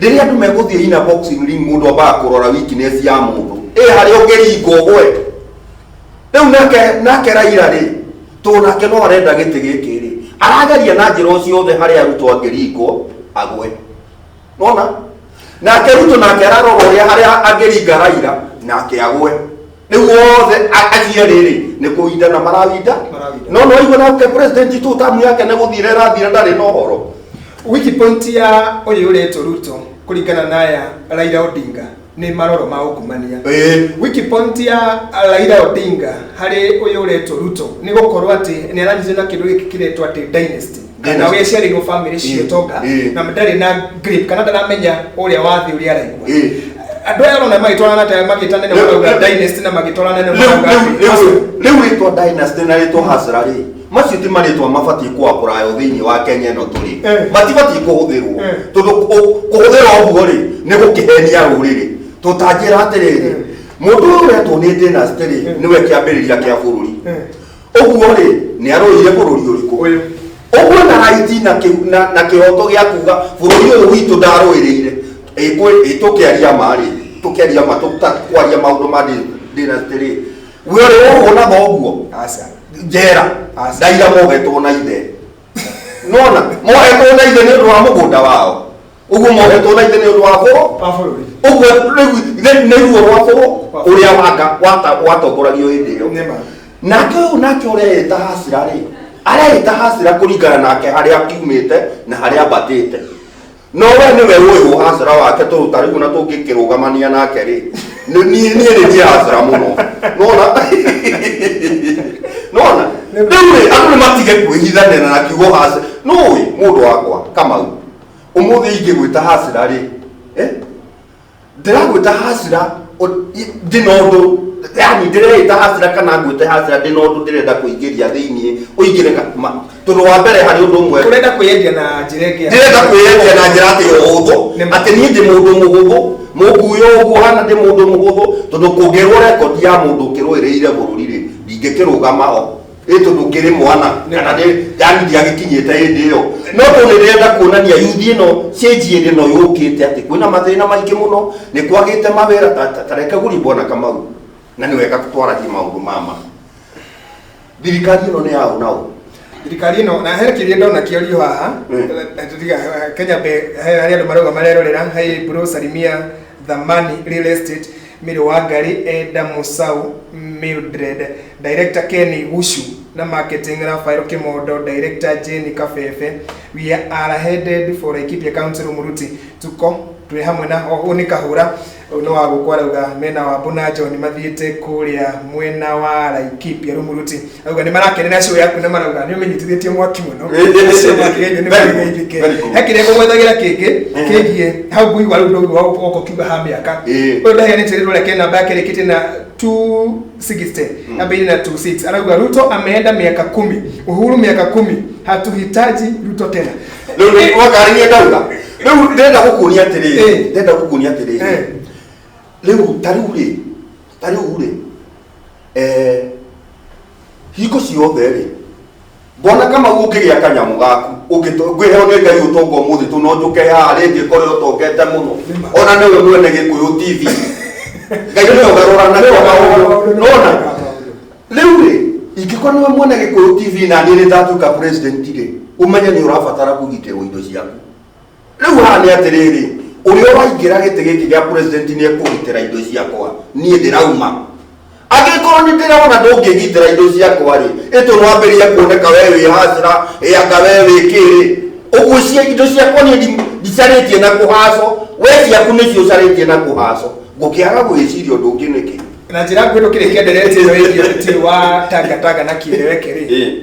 rĩrĩa andũ megũthiĩ ina boxing ring, mũndũ ambaga kũrora weakness ya mũndũ ĩ harĩa ũngĩringa ũgwe. Rĩu nake Raila rĩ, tondũ nake no arenda gĩtĩ gĩkĩ rĩ, arageria na njĩra o ciothe harĩa Ruto angĩringwo agwe. Nona nake Ruto nake ararora ũrĩa harĩa angĩringa Raila nake agwe. Rĩu othe acio erĩ rĩ, nĩ kũwindana marawinda. Marawindana. No no igua nake president tu tamu yake nĩ gũthira ĩrathira, ndarĩ na ũhoro. Wiki point ya ũyũ ũretwo Ruto kũringana na ya Raila Odinga nĩ maroro ma ũkumania. Wiki point ya Raila Odinga harĩ ũyũ ũretwo Ruto nĩ gũkorwo atĩ nĩ aranyitwo na kĩndũ gĩkĩ kĩretwo atĩ dynasty, kana Dynasty. ũrĩa aciarĩirwo family cia ũtonga na ndarĩ na grip kana ndaramenya ũrĩa wathi ũrĩa araigua. Andũ aya ũrona magĩtwarana ta magĩtana nĩ marauga dynasty na magĩtwarana nĩ marauga atĩ Rĩu rĩtwa dynasty na rĩtwa hasra rĩ, macio ti marĩtwa mabatiĩ kũapurayo thĩinĩ wa Kenya ĩno tũrĩ. Matibatiĩ kũhũthĩrwo, tondũ kũhũthĩra ũguo rĩ, nĩ gũkĩhenia rũrĩrĩ. Tũtanjĩra atĩrĩrĩ, mũndũ ũyũ ũretwo nĩ dynasty rĩ, nĩwe kĩambĩrĩria kĩa bũrũri. Ũguo rĩ, nĩ arũire bũrũri ũrĩkũ? Ũyũ. Ũguo na right na kĩhoto gĩa kuga bũrũri ũyũ witũ ndarũĩrĩire. Ĩ tũkĩaria ma rĩ, tũkĩaria ma kwaria maũndũ ma dynasty rĩ, we ũrĩ ũguo na thoguo Aca. Njera. Aca. Ndaira mohetwo na ithe, nona mohetwo na ithe nĩ ũndũ wa mũgũnda wao, ũguo mohetwo na ithe nĩ ũndũ wa bũrũ Wa bũrũri. Ũguo rĩu nĩ ruo rwa bũrũ ũrĩa wanga watongoragio hĩndĩ ĩyo. Nĩma. Nake ũyũ nake ũreĩta hasira rĩ, areĩta hasira kũringana nake harĩa akiumĩte na harĩa ambatĩte, no we nĩwe ũĩ ũhacĩra wake, tondũ ta rĩu ona tũngĩkĩrũgamania nake rĩ, niĩ nĩ niĩ hacĩra mũno. Nona rĩu rĩ, andũ nĩ matige kwĩhithanĩra na kiugo hacĩra. Nũĩ mũndũ wakwa Kamau, ũmũthĩ ingĩgwĩta hacĩra rĩ, ndĩragwĩta hacĩra ndĩna ũndũ, yani ndĩreĩta hacĩra kana ngwĩte hacĩra ndĩna ũndũ ndĩrenda kũingĩria thĩiniĩ ũingĩre tondũ wa mbere harĩ ũndũ ũmwe. Ũrenda kwĩyendia na njĩra ĩngĩ Ndĩrenda kwĩyendia na njĩra atĩ ũhũthũ, atĩ niĩ ndĩ mũndũ mũhũthũ, mũnguĩ ũguo hana ndĩ mũndũ mũhũthũ, tondũ kũngĩrwo rekondi ya mũndũ ũkĩrũĩrĩire bũrũri rĩ, ndingĩkĩrũgama ho ĩ tondũ ngĩrĩ mwana kana nĩ yani ndiagĩkinyĩte hĩndĩ ĩyo. No tondũ nĩ ndĩrenda kuonania yuthi ĩno, change ĩno yũkĩte, atĩ kwĩna mathĩna maingĩ mũno, nĩ kwagĩte mawĩra. Ta reke gũri, bwana Kamau, na nĩ wega twaragie maũndũ mama. Thirikari ĩno nĩ yaũ nao? Thirikari ĩno na he kĩrĩa ndona kĩorio haha. Tiga Kenya be he harĩa andũ marauga marerorera. Hey bro, salimia Dhamani Real Estate, Miri Wangari, Eda Musau, Mildred, Director Kenny Gushu na marketing Rafael Kimondo, Director Jenny Kafefe. We are headed for Laikipia Council Muruti, tuko twĩ hamwe na ũũ nĩ kahũra ũyũ nĩ wa gũkũ arauga mena Wambu na John mathiĩte kũrĩa mwena wa Laikipia Rumuruti. Arauga nĩ marakenera show yaku na marauga nĩ ũmenyitithĩtie mwaki mũno. Acio makĩgeithio nĩ Very good, mageithĩke. very good. He kĩrĩa ngũgwethagĩra kĩngĩ kĩgiĩ hau ngũigua rĩu ndũigua ũka ũkiuga ha mĩaka. Ũyũ ndaheanĩte rĩtwa rĩake, namba yake ĩrĩkĩtie na 260, namba na 26, arauga Ruto ameenda miaka 10, Uhuru miaka 10, hatuhitaji Ruto tena. Rĩu nĩ wakarĩria ndauga rĩu ndĩrenda gũkuonia atĩrĩrĩ, ndĩrenda gũkuonia atĩrĩrĩ, rĩu ta rĩu rĩ, hingo ciothe rĩ, mbona Kamau ũngĩgĩa kanyamũ gaku ngwĩheo nĩ Ngai ũtonga ũmũthĩ tũ no njũke haha rĩngĩ kore ũtongete mũno, ona nĩwe mwene Gĩkũyũ TV. Ngai nĩwe ũgarũranagia maũndũ. Nona rĩu rĩ, ingĩkorwo nĩwe mwene Gĩkũyũ TV na niĩ nĩ ndatuĩka president rĩ, ũmenye nĩ ũrabatara kũgitĩrwo indo ciaku. Rĩu haha nĩ atĩrĩrĩ, ũrĩa ũraingĩra gĩtĩ gĩkĩ gĩa president nĩ ekũgitĩra indo ciakwa niĩ ndĩrauma? Angĩkorwo nĩ ndĩrona ndũngĩgitĩra indo ciakwa rĩ, ĩtũ nwambĩrĩria kuoneka we wĩ hacĩra ĩ anga we wĩ kĩrĩ ũguo cia indo ciakwa niĩ. Ndicarĩtie na kũhaco, we ciaku nĩcio ũcarĩtie na kũhaco. Ngũkĩaga gwĩciria ũndũ ũngĩ nĩkĩ? Na njĩra nguhĩ ndũkĩrĩkia ndereti ĩyo ĩgiĩ ũteti wa tangatanga na kĩeleweke rĩ,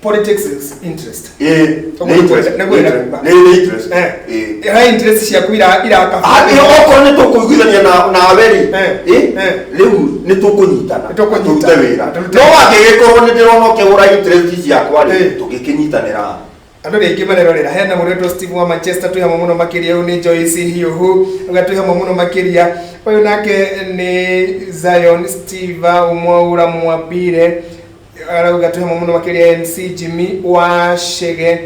politics is interest. Ũguo Nĩ interest. nĩguo ĩrenda kuga. Nĩ interest. Ha interest ciaku irakaba. Okorwo nĩ tũkũiguithania nawe rĩ, rĩu nĩ tũkũnyitana. Nĩ tũkũnyitana. Tũrute wĩra. Tũrute No wĩra. angĩgĩkorwo nĩ ndĩrona ũkĩhũra interest ciakwa rĩ, tũngĩkĩnyitanĩra. Andũ rĩngĩ marerorera hena mũndũ wĩtwo Steve wa Manchester, twĩ hamwe mũno makĩria. Ũyũ nĩ Joyce Hiũhu, uga twĩ hamwe mũno makĩria. Ũyũ nake nĩ Zion Steve Mwaura Mwambire, arauga twĩ hamwe mũno makĩria. MC Jimmy wa Chege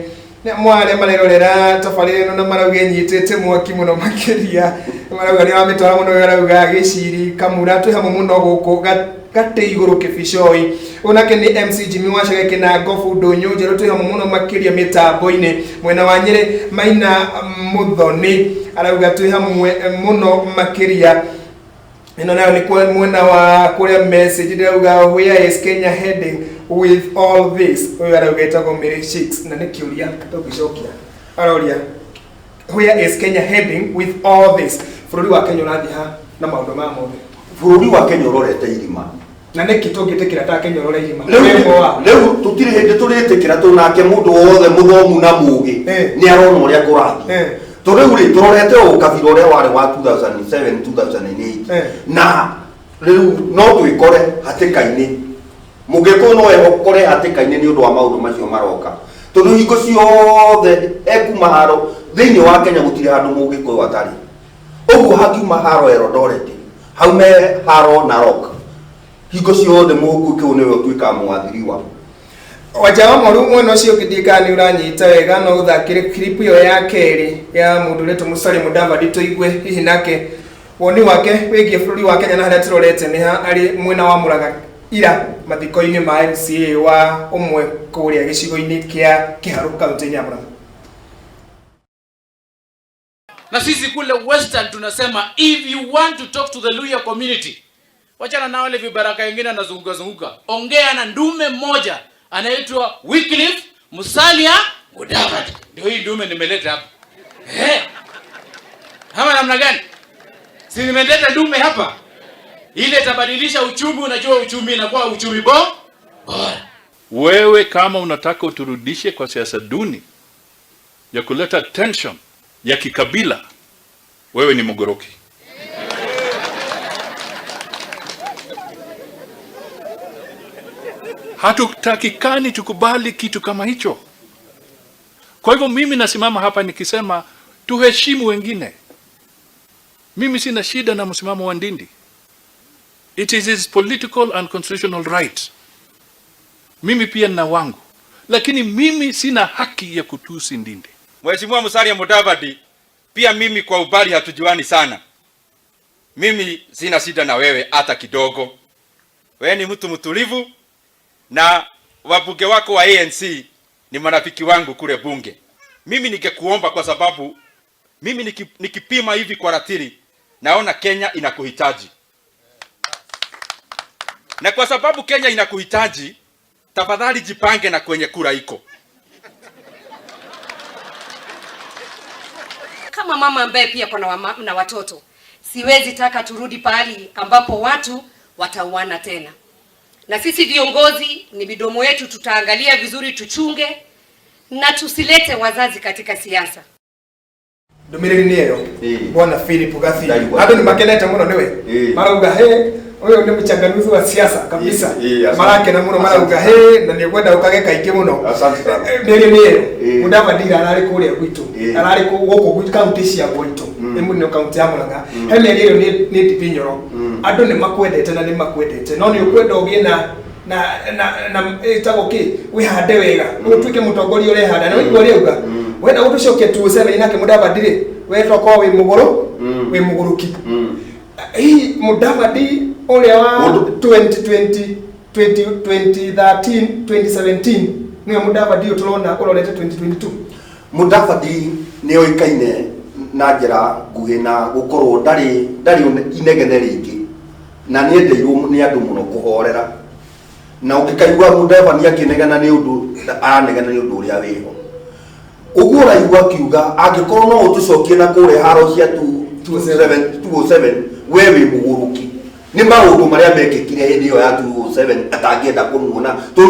mwarĩa marerorera tabarĩra ĩno na marauga ĩnyitĩte mwaki mũno makĩria, marauga nĩ wamĩtwara mũno. Ũyũ arauga Gĩciri Kamura, twĩ hamwe mũno gũkũ gatĩ igũrũ kĩbicoi. Ũyũ nake nĩ MC Jimmy wa Chege Kĩnangobu Ndũnyũ Njerũ, twĩ hamwe mũno makĩria mĩtambo-inĩ. Mwena wa Nyĩrĩ, Maina Mũthoni arauga twĩ hamwe mũno makĩria. Ĩno nayo nĩ mwena wa kũrĩa message ndĩrauga, "Where is Kenya heading with all this?" Ũyũ arauga ĩtagwo Mary Chicks, na nĩ kĩũria tũngĩcokia. Aroria, "Where is Kenya heading with all this?" Bũrũri wa Kenya ũrathiĩ ha na maũndũ maya mothe? Bũrũri wa Kenya ũrorete irima. Na nĩkĩ tũngĩtĩkĩra ta Kenya ũrore irima? Rĩu Wĩmbo wa rĩu tũtirĩ hĩndĩ tũrĩtĩkĩra, tũ nake mũndũ wothe mũthomu na mũgĩ nĩ arona ũrĩa kũrathiĩ. To rĩu rĩ, tũrorete o kabira ũrĩa warĩ wa 2007, 2008, na rĩu no twĩkore hatĩka-inĩ. Mũgĩkũyũ no ekore hatĩka-inĩ nĩ ũndũ wa maũndũ macio maroka, tondũ hingo ciothe ekuma haro. Thĩinĩ wa Kenya gũtirĩ handũ mũgĩkũyũ atarĩ. Ũguo hangiuma haro Eldoret, haume haro Narok, hingo ciothe mũgĩkũyũ nĩwe ũtuĩkaga mwathiriwa. Wanja wa Mwaru, mwena ũcio ũngĩ ndiĩ kana nĩ ũranyita wega, no ũthakĩre clip ĩyo ya kerĩ ya mũndũ ũretwo Musalia Mudavadi, tũigue hihi nake woni wake wĩgiĩ bũrũri wa Kenya na harĩa tũrorete nĩ ha, arĩ mwena wa Mũrang'a ira mathiko-inĩ ma MCA wa ũmwe kũrĩa gĩcigo-inĩ kĩa Kĩharũ, kaunti-inĩ ya Mũrang'a. Na sisi kule Western tunasema, if you want to talk to the Luhya community, wachana na wale vibaraka wengine anazunguka zunguka, ongea na ndume mmoja anaitwa Wycliffe Musalia Mudavadi. Ndio hii ndume nimeleta hapa. Ama namna gani? Si nimeleta ndume hapa? Ile itabadilisha uchumi. Unajua uchumi inakuwa uchumi bora. Wewe kama unataka uturudishe kwa siasa duni ya kuleta tension ya kikabila, wewe ni mgoroki. Hatutakikani tukubali kitu kama hicho. Kwa hivyo mimi nasimama hapa nikisema tuheshimu wengine. Mimi sina shida na msimamo wa Ndindi. It is his political and constitutional right. Mimi pia nina wangu, lakini mimi sina haki ya kutusi Ndindi. Mheshimiwa Musalia Mudavadi, pia mimi kwa ubali hatujuani sana. Mimi sina shida na wewe hata kidogo. Wewe ni mtu mtulivu na wabunge wako wa ANC ni marafiki wangu kule bunge. Mimi ningekuomba, kwa sababu mimi nikipima hivi kwa ratili naona Kenya inakuhitaji. Na kwa sababu Kenya inakuhitaji, tafadhali jipange na kwenye kura iko. Kama mama ambaye pia kuna na watoto, siwezi taka turudi pahali ambapo watu watauana tena. Na sisi viongozi ni midomo yetu, tutaangalia vizuri, tuchunge na tusilete wazazi katika siasa. Ndũmĩrĩri nĩ ĩyo. Bwana Philip Gathi, Ndaigua. andũ nĩ makenete mũno nĩwe. Marauga he ũyũ nĩ mchanganuzi wa siasa kabisa. Asante. Marakena mũno, marauga he na nĩ ngwenda ũkage kaingĩ mũno. Asante sana. Mĩario nĩ ĩyo. Mudavadi ararĩ kũrĩa gwitũ, ararĩ gũkũ gwitũ kaunti cia gwitũ, nĩ mũno kaunti ya Murang'a. He mĩario ĩyo nĩ Ndindi Nyoro. Andũ nĩ makwendete na nĩ makwendete, no nĩ ũkwenda ũgĩe na ĩtagwo kĩ, wĩhande wega, ũtuĩke mũtongoria ũrehanda na ũigua ũrĩa auga. Wenda gũtũcokia 2007 nake Mudavadi rĩ, we tokorwo wĩ mũgũrũ, wĩ mũgũrũki. Hihi Mudavadi ũrĩa wa 2020, 2013, 2017 nĩwe Mudavadi ũyũ tũrona ũrorete 2022? Mudavadi nĩ oĩkaine na njĩra nguhĩ na gũkorwo ndarĩ inegene rĩingĩ, na nĩ endeirwo nĩ andũ mũno kũhorera, na ũngĩkaigua Mudavadi akĩnegena nĩ ũndũ aranegena nĩ ũndũ ũrĩa wĩho. Ũguo ũraigua akiuga angĩkorwo no ũtũcokie na kũrĩa haro cia 207 207, we wĩ mũgũrũki. Nĩ maũndũ marĩa mekĩkire hĩndĩ ĩyo ya 207 atangĩenda kũmuona, tondũ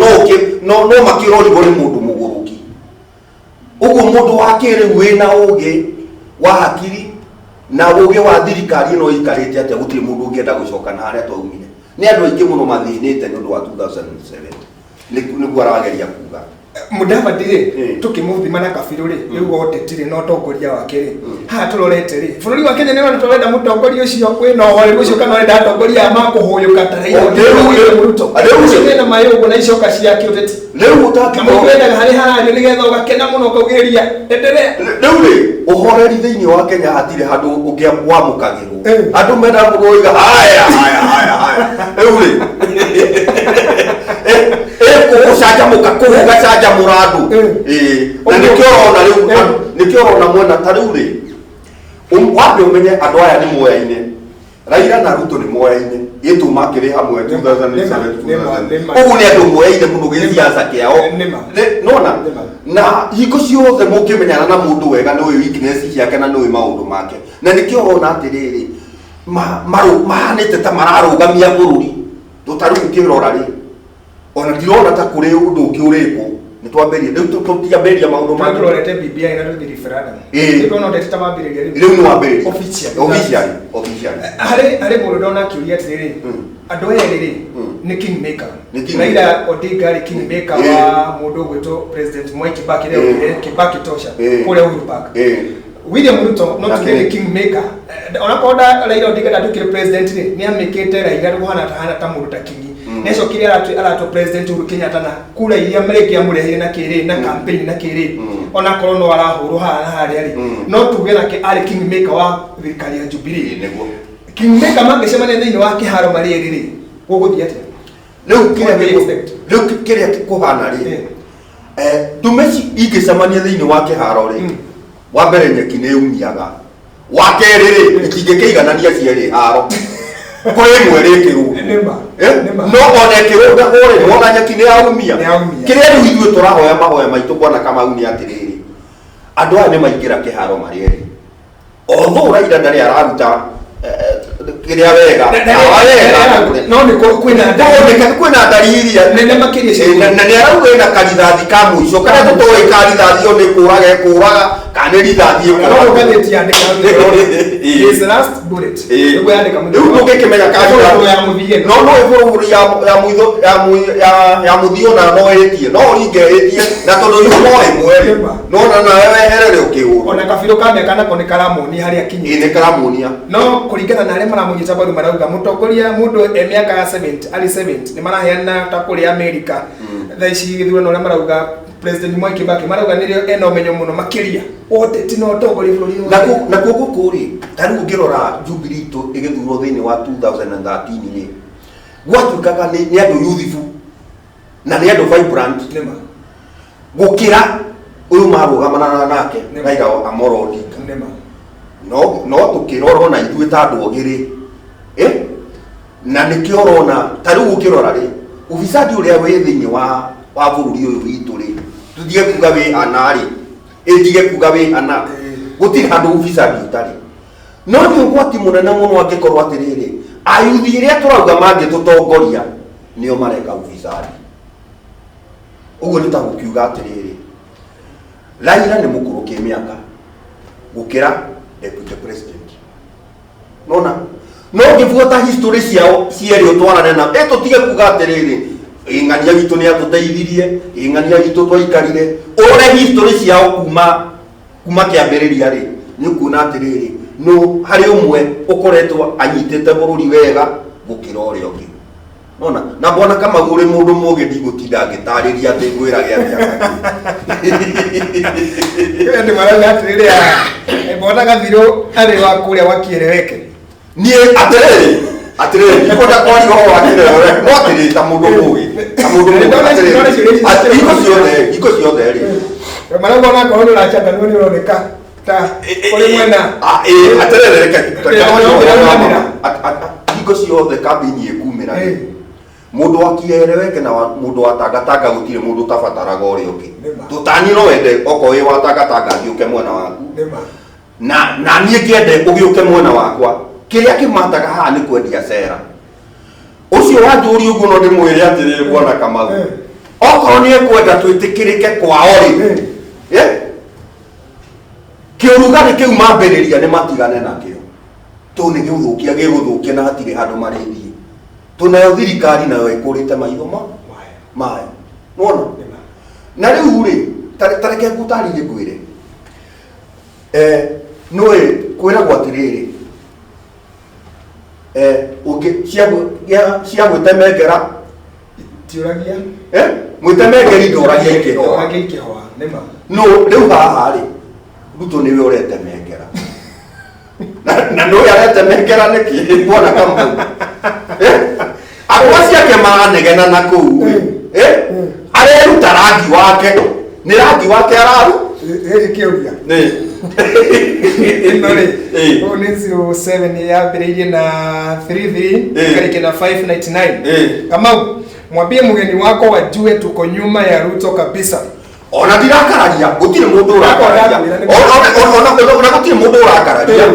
no no makĩrorirwo nĩ mũndũ mũgũrũki. Ũguo mũndũ wa kĩrĩu wĩna ũgĩ wa hakiri na ũgĩ wa thirikari ĩno ĩikarĩte atĩa, gũtirĩ mũndũ ũngĩenda gũcoka na harĩa twaumire. Nĩ andũ aingĩ mũno mathĩnĩte nĩ ũndũ wa 2007. Nĩguo arageria kuga. Mudavadi rĩ, tũkĩmũthima na kabirũ rĩ, rĩu ũtetire na ũtongoria wake rĩ, haha tũrorete rĩ, bũrũri wa Kenya nĩ tũrenda mũtongoria ũcio wĩna ũhoreru ũcio, kana ũrenda atongoria aya makũhũyũka ta Raila Odinga, William Ruto? Ũcio mena maĩ ũguo na icoka cia kĩũteti. Rĩu na mũndũ wendaga harĩ harario nĩgetha ũgakena mũno ũkaugĩrĩria endelea. Rĩu rĩ, ũhoreri thĩinĩ wa Kenya hatirĩ handũ ũngĩamũkagĩrwo. Andũ menda mũndũ oiga haya haya haya haya. Rĩu rĩ, kũgũcanjamũka, kũgũgacanjamũra andũ. Na nĩkĩo ũrona rĩu, nĩkĩo ũrona mwena ta rĩu rĩ, wambe ũmenye andũ aya nĩ moyaine. Raila na Ruto nĩ moyaine, gĩtũ makĩrĩ hamwe 2007. Ũguo nĩ andũ moyaine mũno gĩsiasa kĩao. Nona na hingo ciothe mũngĩmenyana na mũndũ wega nĩ ũĩ weakness ciake na nĩ ũĩ maũndũ make. Na nĩkĩo ũrona atĩrĩrĩ, mahanĩte ta mararũgamia bũrũri. Ta rĩu ũkĩrora rĩ, ona ndirona ta kũrĩ ũndũ ũngĩ ũrĩkwo. Nĩ twambĩrĩria rĩu, tũtiambĩrĩria maũndũ mangĩ. Tũrorete BBI na tũthiĩ referendum. Nĩ ũteti ta mambĩrĩria rĩu. Rĩu nĩ wambĩrĩria. Officially. Officially, officially. Harĩ mũndũ ndona akĩũria atĩrĩrĩ, andũ aya erĩ rĩ, nĩ kingmaker. Nĩ kingmaker. Raila Odinga rĩ, kingmaker wa mũndũ ũgwĩtwo President Mwai Kibaki rĩrĩa augire Kibaki tosha kũrĩa Uhuru Park. William Ruto no tuge nĩ kingmaker. Onakorwo Raila Odinga ndatuĩkire president rĩ, nĩ amĩkĩte Raila kũhana ta hana ta mũndũ ta kingi. Nĩ acokire aratwo President Uhuru Kenyatta na kura iria rĩngĩ amũrehire na kĩrĩ na campaign na kĩrĩ, onakorwo no arahũrwo haha na harĩa rĩ, no tuge nake arĩ kingmaker wa thirikari ya Jubilee. Nĩguo. Kingmaker mangĩcemania thĩinĩ wa kĩharo marĩ erĩ rĩ, gũgũthiĩ atĩa? Rĩu kĩrĩa What do you expect? Rĩu kĩrĩa kũhana rĩ, ndume ici ingĩcemania thĩinĩ wa kĩharo rĩ, wa mbere nyeki nĩ yumiaga, wa kerĩ rĩ, itingĩkĩiganania cierĩ haro, kũrĩ ĩmwe rĩkĩrwo. No ona ĩkĩrũngagwo rĩ, wona nyeki nĩ yaumia. Kĩrĩa rĩu ithuĩ tũrahoya mahoya maitũ bwana Kamau nĩ atĩrĩrĩ, andũ aya nĩ maingĩra kĩharo marĩ erĩ, although Raila ndarĩ araruta kĩrĩa wega, awa wega, no nĩ kwĩna kwĩna ndariri nene makĩria. Na nĩ arauga ĩna karithathi ka mũico karĩa tũtoĩ karithathi ĩyo nĩ kũraga ĩkũraga kana nĩ rithathi No ĩkũraga. ngathĩti yandĩka his last bullet. Nĩguo yandĩka. Rĩu ndũngĩkĩmenya Bũrũri ya mũthia. No bũrũri ya mũitho ya mũthia ona no ĩtie, no ũringe ĩtie, na tondũ rĩu no ĩmwe rĩ, no na nawe weherere ũkĩhũrwo. Ona kabirũ ka mĩaka nako nĩ karamuonia harĩa akinyĩte. Ĩ, nĩ karamuonia. No kũringana na arĩa maramũnyita mbaru marauga mũtongoria mũndũ e mĩaka ya 70, arĩ 70, nĩ maraheana ta kũrĩa Amerika thaa ici gĩthurano, ũrĩa marauga President Mwai Kibaki marauga nĩrĩo ena ũmenyo mũno makĩria ũteti na ũtongoria bũrũri-inĩ wa Kenya. Nakuo gũkũ rĩ, ta rĩu ũngĩrora Jubilee itũ ĩgĩthurwo thĩinĩ wa 2013 rĩ, gwatuĩkaga nĩ andũ youthful na nĩ andũ vibrant gũkĩra ũyũ marũgamanaga nake Raila Amolo Odinga. No tũkĩrorwo na ithuĩ ta andũ ogĩ rĩ, na nĩkĩo ũrona ta rĩu ũkĩrora rĩ, ufisadi ũrĩa wĩ thĩinĩ wa bũrũri ũyũ witũ rĩ, tũtige kuga wĩ hana rĩ, ĩtige kuga wĩ hana, gũtirĩ handũ ufisadi ũtarĩ. No nĩ ũgwati mũnene mũno angĩkorwo atĩrĩrĩ, ayuthi ĩrĩa tũrauga mangĩtũtongoria nĩo mareka ufisadi. Ũguo nĩ ta gũkiuga atĩrĩrĩ, Raila nĩ mũkũrũ kĩmĩaka gũkĩra deputy president. Nona no ngĩbuata history ciao cierĩ ũtwarane na tũtige kuga atĩrĩrĩ, ng'ania witũ nĩ atũteithirie, ng'ania witũ twaikarire. Ũrore history ciao kuma kĩambĩrĩria rĩ, nĩ ũkuona atĩrĩrĩ, no harĩ ũmwe ũkoretwo anyitĩte bũrũri wega gũkĩra ũrĩa ũngĩ. Nona na bwana Kamau ũrĩ mũndũ mũgĩ, ndigũtinda ngĩtarĩria atĩ ngwĩrage atĩa. Andũ marauga atĩrĩrĩ, mbona gathirũ arĩ wa kũrĩa wa kĩeleweke. Niĩ atĩrĩrĩ, ndikwenda kwaria ũhoro wa kĩrerere, no atĩrĩrĩ, ta mũndũ mũgĩ, ta mũndũ mũgĩ, atĩrĩrĩ, hingo ciothe rĩ, marauga onakorwo nĩ ũrachanganua nĩ ũroneka ta kũrĩ mwena. Atĩrĩrĩ, reke hingo ciothe kambĩini ĩkumĩra rĩ, Mũndũ wa kieleweke na mũndũ wa tangatanga gũtirĩ mũndũ ũtabataraga ũrĩa ũngĩ. Nĩma. Tũtani no wende okorwo wĩ wa tangatanga ngĩũke mwena waku. Nĩma. Na niĩ ngĩende ũgĩũke mwena wakwa. Kĩrĩa kĩmataga haha nĩ kwendia cera. Ũcio wanjũria ũguo no ndĩmwĩre atĩrĩrĩ bwana Kamau. Okorwo nĩ ekwenda twĩtĩkĩrĩke kwao rĩ, kĩũrugarĩ kĩu mambĩrĩria nĩ matigane nakĩo. Tondũ nĩ gĩgũthũkia gĩgũthũkia na hatirĩ handũ marĩthiĩ. Tondũ nayo thirikari nayo ĩkũrĩte maitho mayo. Nĩwona? Na rĩu rĩ, ta reke ngũtarĩrie ngwĩre. Nĩũĩ kwĩragwo atĩrĩrĩ, ũngĩ cia gwĩtemengera Tiũragia. Mwĩtemengeri ndoragia ikĩhũa. Ndoragia ikĩhũa, nĩma. No rĩu haha rĩ, Ruto nĩwe ũretemengera. Na nĩwe aretemengera nĩkĩ? Bwana Kamau. Akwa ciake maranegena na kũu rĩ. Areruta rangi wake. Nĩ rangi wake araru? Hĩndĩ kĩũria. Nĩ. Ĩno rĩ, ũyũ nĩ 07 yambĩrĩirie na 33 ĩkarĩkia na 599. Kamau, mwambie mgeni wako wajue tuko nyuma ya Ruto kabisa. Ona ndirakararia, gũtirĩ mũndũ ũrakararia. Ona gũtirĩ mũndũ ũrakararia.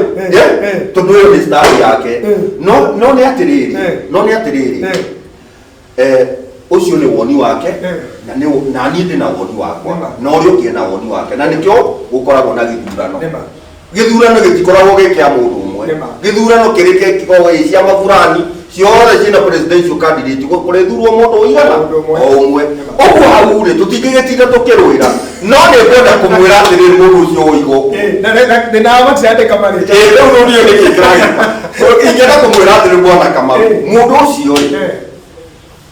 Tondũ ĩyo nĩ style yake. No nĩ atĩrĩrĩ, no nĩ atĩrĩrĩ. Ũcio nĩ woni wake, na niĩ ndĩ na woni wakwa, na ũrĩa ũngĩ ena woni wake, na nĩkĩo gũkoragwo na gĩthurano. Gĩthurano gĩtikoragwo gĩ kĩa mũndũ ũmwe. Gĩthurano kĩrĩ kĩa ciama fulani ciothe ciĩna presidential candidate, kũrĩthurwo mũndũ ũigana o ũmwe. Ũguo hau rĩ, tũtingĩgĩtinda tũkĩrũĩra. No nĩ ngwenda kũmwĩra atĩrĩrĩ mũndũ ũcio ũiga ũguo. Nao matirandĩka marĩtwa. Rĩu rĩu ndiũĩ nĩkĩ kĩragĩka. Ingĩenda kũmwĩra atĩrĩrĩ bwana Kamau, mũndũ ũcio rĩ,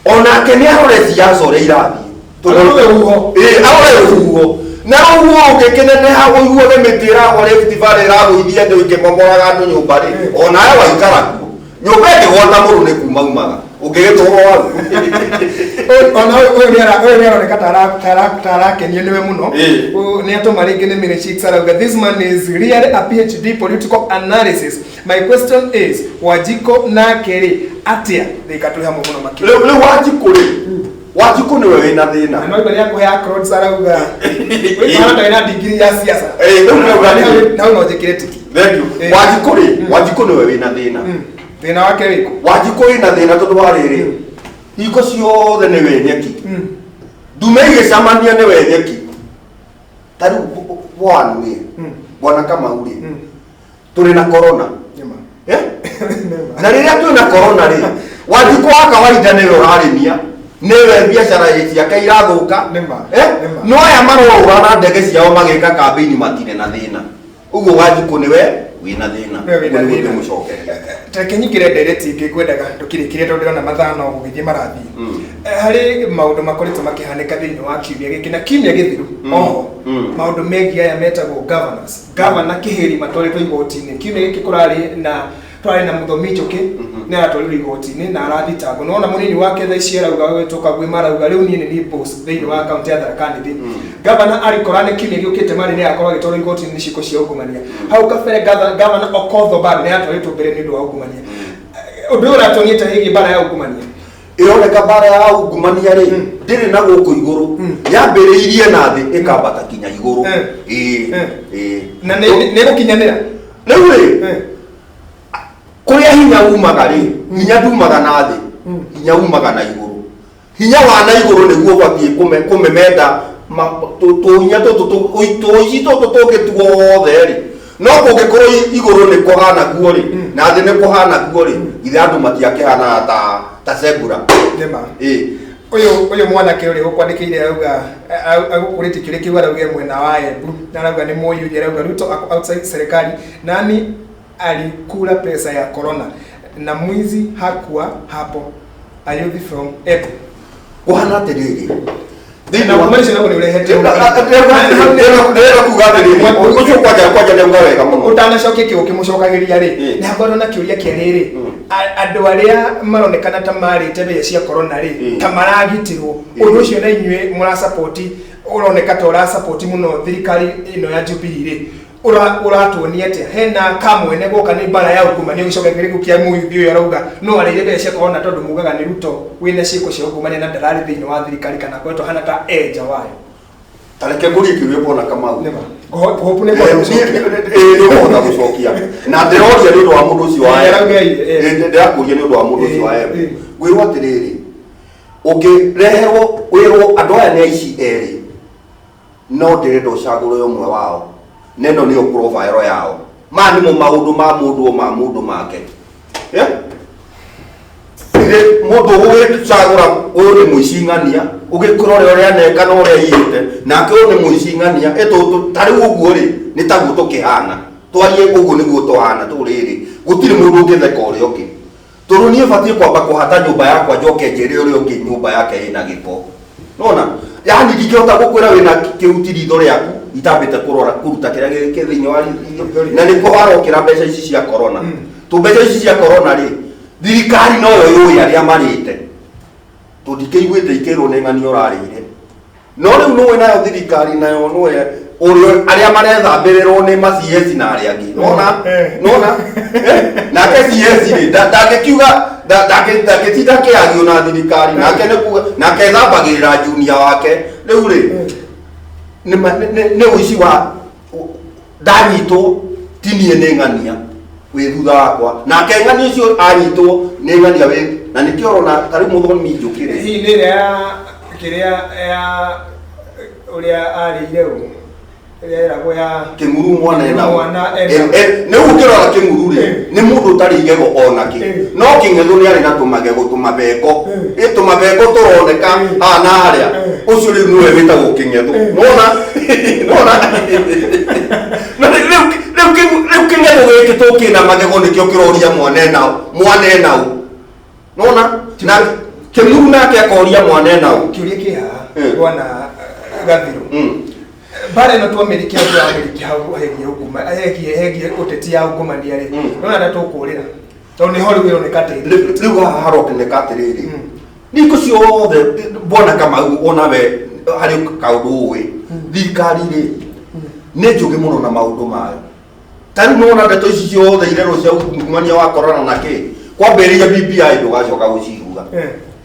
onake nĩ arore siasa ũrĩa irathiĩ. Arore rũhuho. Arore rũhuho. Na rũhuho ũngĩkĩneneha ũiguage mĩtĩ ĩragwa Rift Valley ĩragũithia andũ ĩkĩmomoraga andũ nyũmba rĩ, onawe waikara kuo. Nyũmba ĩngĩgwata mũrũ nĩ kuma umaga. Ũngĩgĩtũrwo hau. Ona ũyũ nĩ aroneka ta arakenio nĩwe mũno. Ũyũ nĩ atũma rĩngĩ nĩ Mary Chicks arauga, this man is really a PhD political analysis. My question is, Wanjikũ nake rĩ atĩa? Rĩka tũrĩ hamwe mũno makĩria. Rĩu Wanjikũ rĩ, Wanjikũ nĩwe wĩna thĩna. Na no nĩ akũhe accolades arauga. Wĩ ndarĩ na degree ya siasa. Rĩu nĩauga atĩrĩ. Na no njĩkĩre tiki. Thank you. Wanjikũ rĩ, Wanjikũ nĩwe wĩna thĩna. Thĩna wake wĩkũ? Wanjikũ wĩna thĩna tondũ wa rĩrĩ, hingo ciothe nĩwe nyeki. Ndume igĩcemania nĩwe nyeki. Ta rĩu bwana rĩ, bwana Kamau rĩ, tũrĩ na corona. Na rĩrĩa twĩ na corona rĩ, Wanjikũ wa kawaida nĩwe ũrarĩmia, nĩwe biacara ciake irathũka. No aya marorũra na ndege ciao magĩka kambĩini matirĩ na thĩna. Ũguo Wanjikũ nĩwe wĩna thĩna. Nĩwe wĩna Ũguo nĩguo thĩna. ndĩmũcokeria. Reke nyingĩre ndereti ĩngĩ ngwendaga ndũkĩrĩkĩrie tondũ ndĩrona mathaa no gũgĩthiĩ marathiĩ. Harĩ maũndũ makoretwo makĩhanĩka thĩinĩ wa kiumia gĩkĩ na kiumia gĩthiru oho maũndũ megiĩ aya metagwo governors. Governor Kĩhĩri matwarĩtwo igoti-inĩ. Kiumia gĩkĩ kũrarĩ na twarĩ na Mũthomi Njũkĩ nĩ aratwarirwo igoti-inĩ na arathitangwo. Nĩwona mũnini wake thaa ici arauga gwĩtwo Kagwima arauga rĩu niĩ nĩ niĩ boss thĩinĩ wa kaunti ya Tharaka Nithi. Governor Arikora nĩ kiumia gĩũkĩte marĩ nĩ agakorwo agĩtwarwo igoti-inĩ nĩ ciĩko cia ungumania. Hau kabere Governor Okoth bado nĩ atwarĩtwo mbere nĩ ũndũ wa ungumania. Ũndũ ũyũ ũratuonia ta hihi mbara ya ungumania. Ĩroneka mbara ya ungumania rĩ, ndĩrĩ na gũkũ igũrũ. Yambĩrĩirie na thĩ ĩkambata kinya igũrũ. Na nĩ ĩgũkinyanĩra. Rĩu rĩ, kũrĩa hinya umaga rĩ, hinya ndumaga na thĩ, hinya umaga na igũrũ. Hinya wa na igũrũ nĩguo ũbatiĩ kũmemenda tũhinya tũtũ tũici tũtũ tũngĩ tuothe rĩ. No kũngĩkorwo igũrũ nĩ kũhana guo rĩ, na thĩ nĩ kũhana guo rĩ, githĩ andũ matiakĩhanaga ta zebra. Nĩma. Ũyũ mwanake ũrĩa ũkwandĩkĩire arauga, agũkũrĩtie kĩũria kĩu arauga mwena wa Embu, na arauga nĩ mũyuthi, arauga Ruto ako outside serikali, nani alikula pesa ya corona na mwizi hakuwa hapo. Ayuthi from Embu. Kũhana atĩrĩrĩ, Na kumaanisha nako nĩ ũrehete Ndĩrenda kuga atĩrĩrĩ, ũcio kwanja nĩ auga wega mũno. Ũtanacokia kĩo ũkĩmũcokagĩria rĩ, na ngorwo na kĩũria kĩa rĩrĩ, andũ arĩa maronekana ta marĩte mbeca cia corona rĩ, ta maragitĩrwo, ũndũ ũcio na inyuĩ mũrasapoti, ũroneka ta ũrasapoti mũno thirikari ĩno ya Jubilee rĩ. Ũratuonia atĩa hena kamwene goka nĩ mbara ya ungumania ũgĩcoka kĩrĩkũ kĩa mũyuthi ũyũ arauga no arĩire mbeca cia corona tondũ mugaga nĩ Ruto wĩna ciĩko cia ungumania na ndararĩ thĩinĩ wa thirikari kana akoretwo hana ta e nja wayo. Ta reke ngũrie kĩũria, bwana Kamau. Hope nĩ kũhota gũcokia. Nĩ ũkũhota gũcokia, na ndĩroria nĩ ũndũ wa mũndũ ũcio wa Arauga ĩ, ndĩrakũria nĩ ũndũ wa mũndũ ũcio wa Embu. Ngwĩrwo atĩrĩrĩ, ũngĩreherwo wĩrwo andũ aya nĩ aici erĩ, no ndĩrenda ũcagũre ũmwe wao, na ĩno nĩyo profile yao, maya nĩmo maũndũ ma mũndũ o ma mũndũ make. Eh? Rĩ- mũndũ ũgĩcagũra ũyũ nĩ mũici ng'ania, ũgĩkũrora ũrĩa aneka na ũrĩa aiyĩte, nake ũyũ nĩ mũici ng'ania. Ĩtũ ta rĩu ũguo rĩ, nĩ taguo tũkĩhana, twarie ũguo nĩguo tũhana tũrĩrĩ, gũtirĩ mũndũ ũngĩtheka ũrĩa ũngĩ, tondũ niĩ batiĩ kwamba kũhata nyũmba yakwa, njoke njĩre ũrĩa ũngĩ nyũmba yake ĩna gĩko. Nona yani ndingĩhota gũkwĩra wĩna kĩhuti ritho rĩaku itambĩte kũrora kũruta kĩrĩa gĩ thĩinĩ wa ritho. Na nĩkĩo harokĩra mbeca ici cia corona. Tũmbeca ici cia corona rĩ, thirikari noyo yũĩ arĩa marĩte, tũndikĩiguĩte ikĩrwo nĩ ng'ani ũrarĩire, no rĩu nĩwe nayo thirikari nayo nĩwe ũrĩa arĩa marethambĩrĩrwo nĩ ma CS na arĩa angĩ. Nona nona. Nake CS rĩ, ndangĩkiuga ndangĩtinda kĩagio na thirikari, nake nĩ kuga nake ethambagĩrĩra junior wake. Rĩu rĩ, nĩ ũici wa ndanyitwo ti niĩ, nĩ ng'ania wĩ thutha wakwa, nake ng'ania ũcio anyitwo nĩ ng'ania wĩ na nĩkĩo ũrona ta rĩu mũthomi Njũkĩrĩ. Hihi nĩ ĩrĩa ya kĩrĩa ya ũrĩa arĩire ũ ĩrĩa ĩragwo ya Kĩng'uru mwana ena Mwana ena. Nĩ ũngĩrora Kĩng'uru rĩ, nĩ mũndũ ũtarĩ igego ona kĩ, no Kĩng'ethu nĩ arĩ na tũmagego, tũmabengo, ĩ tũmabengo tũroneka haha na harĩa. Ũcio rĩu nĩwe wĩtagwo Kĩng'ethu. Nona nona na rĩu Kĩng'ethu gĩkĩ tũkĩna magego nĩkĩo kĩroria mwana enao, mwana enao. Nona na Kĩng'uru nake akoria mwana enao. Kĩũria kĩ haha, bwana Gathiru, mbara ĩno twamĩrikia andũ amĩrikia hau hegiĩ unguma hegiĩ ũteti ya ungumania rĩ, nona ta tũkũrĩra tondũ nĩho rĩu ĩroneka ta Rĩu rĩu haha haroneka atĩrĩrĩ, ningo ciothe, bwana Kamau, ona we harĩ kaũndũ ũĩ, thirikari rĩ nĩ njũgĩ mũno na maũndũ mayo. Ta rĩu nĩwona ndeto ici ciothe irerwo cia ungumania wa corona na kĩ, kwambĩrĩria BBI ndũgacoka gũcigua.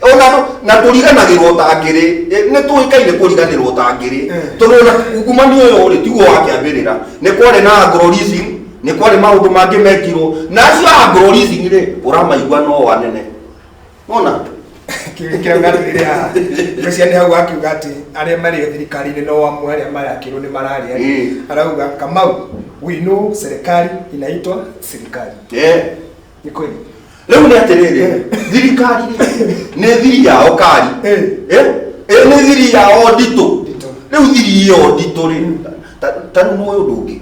Ona na tũriganagĩrwo ta ngĩrĩ. Nĩ tũĩkaine kũriganĩrwo ta ngĩrĩ, tondũ ona ungumania ũyũ rĩ, tiguo wakĩambĩrĩra. Nĩ kwarĩ na agro leasing, nĩ kwarĩ maũndũ mangĩ mekirwo, na acio a agro leasing rĩ, ũramaigua no anene nona. Kĩũria kĩrauga atĩrĩrĩ haha, mbeca nĩ hau akiuga atĩ arĩa marĩ thirikari-inĩ no amwe arĩa marakĩrwo nĩ mararĩa. Arauga, "Kamau, we know serikali inaitwa serikali." Nĩ kweli. Rĩu nĩ atĩrĩrĩ, thirikari rĩ, nĩ thiri yao kari. Eh, nĩ thiri yao nditũ. Rĩu thiri ĩyo nditũ rĩ, ta rĩu nĩ ũndũ ũngĩ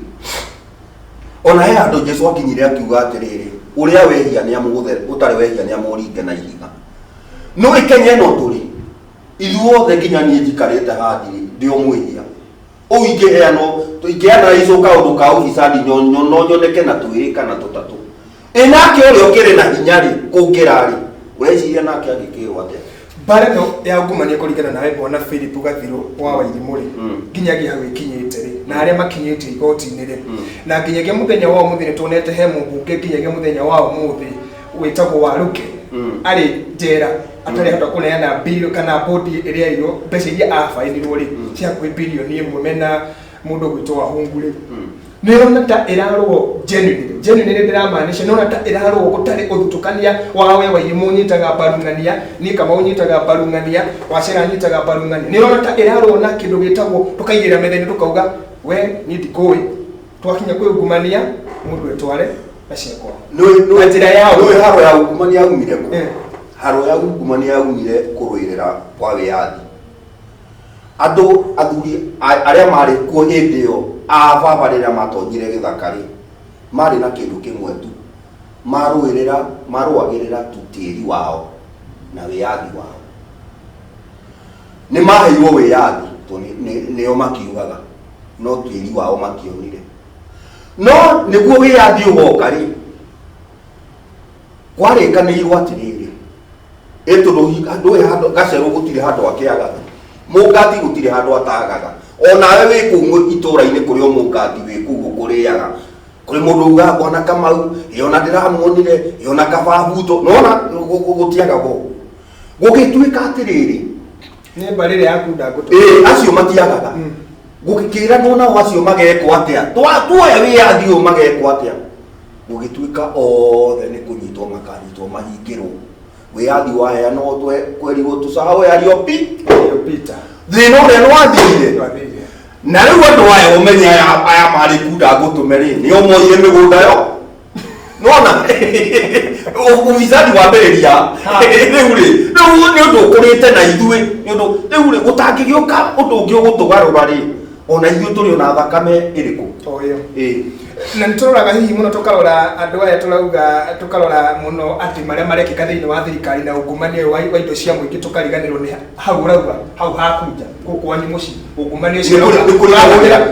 ona he handũ Jesu akinyire akiuga atĩrĩrĩ, ũrĩa wehia nĩ amũgũthe, ũtarĩ wehia nĩ amũringe na ihiga. No Kenya ĩno tũrĩ ithuothe, nginya niĩ njikarĩte haha ndĩ o mwĩhia ũu, ingĩheanwo ingĩheana ico kaũndũ ka ũbicadi no nyoneke na twĩrĩ kana tũtatũ. Ĩ nake ũrĩa ũkĩrĩ na hinya rĩ, kũngĩra rĩ, ũreciria nake angĩkĩrwo atĩa? Mbara ĩno ya ungumania kũringana nawe, bwana Philip Gathiro wa Wairimũ rĩ, nginyagia hau ĩkinyĩte rĩ, na arĩa makinyĩte igoti-inĩ rĩ, na nginyagia mũthenya wa ũmũthĩ nĩ tuonete he mũmbunge nginyagia mũthenya wa ũmũthĩ wĩtagwo Waruke arĩ njera atarĩ hota kũneana bill kana bodi ĩrĩa ĩirwo mbeca iria abainirwo rĩ cia hakuhĩ 1 bilioni mena mũndũ gwĩtwo Wahungu rĩ. Nĩũrona ta ĩrarũo genuinely? Genuinely ndĩramaanisha, nĩũrona ta ĩrarũo gũtarĩ ũthutũkania wa we Wairimũ ũnyitaga mbaru ng'ania, niĩ Kamau nyitaga mbaru ng'ania, Wacera nyitaga mbaru ng'ania? Nĩũrona ta ĩrarũo na kĩndũ gĩtagwo tũkaigĩrĩra metha-inĩ tũkauga, we niĩ ndikũĩ, twakinya kwĩ ungumania mũndũ etware na ciakwa na njĩra ya Nĩũĩ haro ya ungumania yaumire kũ? Haro ya ungumania yaumire kũrũĩrĩra kwa wĩyathi. Andũ athuri arĩa marĩ kuo hĩndĩ ĩyo, a baba rĩrĩa matonyire gĩthaka rĩ, marĩ na kĩndũ kĩmwe tu marũĩrĩra, marũagĩrĩra tu tĩri wao na wĩyathi wao. Nĩ maheirwo wĩyathi to nĩo makiugaga, no tĩri wao mationire. No nĩguo wĩyathi ũgoka rĩ, kwarĩkanĩirwo atĩrĩrĩ, ĩ tondũ ndũĩ handũ gacerũ gũtirĩ handũ akĩagaga, mũngati gũtirĩ handũ atagaga. Onawe wĩ kũu itũra-inĩ kũrĩ o mũngati wĩ kũu ũkũrĩaga, kũrĩ mũndũ ugaga bwana Kamau, ĩ ona ndĩramuonire, ĩ ona kababuto, nona gũtiagagwo. Gũgĩtuĩka atĩrĩrĩ, Nĩ mbarĩ ĩrĩa yaku ndangũtũ. Ĩ acio matiagaga. Gũgĩkĩranwo nao acio magekwo atĩa? Tuoya wĩyathi ũyũ magekwo atĩa? Gũgĩtuĩka othe nĩ kũnyitwo makanyitwo mahingĩrwo. Wĩyathi waheanwo twerirwo tusahau yaliyopita. Thĩna ũrĩa nĩwathirire. Na rĩu andũ aya ũmenye aya marĩ kunda ngũtũme rĩ, nĩo moire mĩgũnda yo. Nĩwona? Ufisadi wambĩrĩria rĩu rĩ, rĩu nĩ ũndũ ũkũrĩte na ithuĩ, nĩ ũndũ rĩu rĩ, gũtangĩgĩũka ũndũ ũngĩ ũgũtũgarũra rĩ, ona ithuĩ tũrĩ ona thakame ĩrĩkũ? O ĩyo. Ĩĩ. Na nĩ tũroraga hihi mũno, tũkarora andũ aya tũrauga, tũkarora mũno atĩ marĩa marekĩka thĩinĩ wa thirikari na ungumania ũyũ wa indo cia mũingĩ, tũkariganĩrwo nĩ hau ũrauga hau hakunja gũkũ kwanyu mũciĩ ungumania ũcio. Nĩ kũrĩ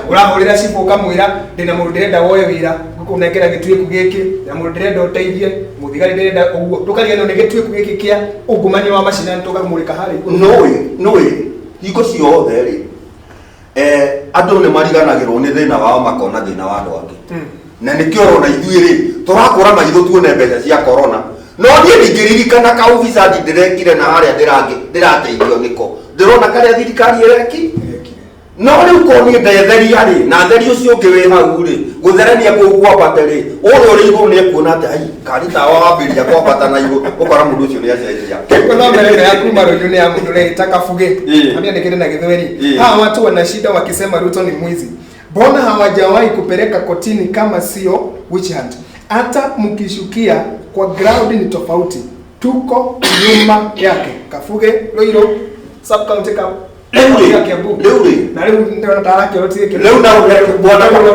Ũrahũrĩra cibũ ũkamwĩra ndĩna mũndũ ndĩrenda woe wĩra, ngũkũnengera gĩtuĩku gĩkĩ na mũndũ ndĩrenda ũteithie mũthigari ndĩrenda ũguo, tũkariganĩrwo nĩ gĩtuĩku gĩkĩ kĩa ungumania wa macinani, tũkamũrĩka harĩa igũrũ. Nũĩ hingo ciothe rĩ, andũ nĩ mariganagĩrwo nĩ thĩna wao makona thĩna wa andũ angĩ. Na nĩkĩo ũrona ithuĩ rĩ, tũrakũra maitho tuone mbeca cia corona, no niĩ ndingĩririkana ka ufisadi ndĩrekire na harĩa ndĩrateithio nĩko ndĩrona karĩa thirikari ĩreki. No rĩu korwo niĩ ndetheria rĩ, na theri ũcio ũngĩ wĩ hau rĩ, gũtherenia kũu kwambate rĩ, ũrĩa ũrĩ igũrũ nĩ ekuona atĩ ai kari tawa wambĩrĩria kwambata na igũrũ, ũkora mũndũ ũcio nĩ acenjia. Ngũthomera ĩno ya kuma Rũiyũ nĩ ya mũndũ ũreĩta Kabuge. Amĩandĩkĩte na Gĩthweri. Hawa watu wana shida wakisema Ruto ni mwizi. Mbona hawajawahi kupeleka kotini kama sio witch hunt? Hata mkishukia kwa ground ni tofauti. Tuko nyuma yake. Kabuge, Ruiru, sub county ka Rĩu rĩ, ya Kiambu. Rĩu rĩ. Na rĩu ndĩrona ta arakĩorotie kĩro. Rĩu na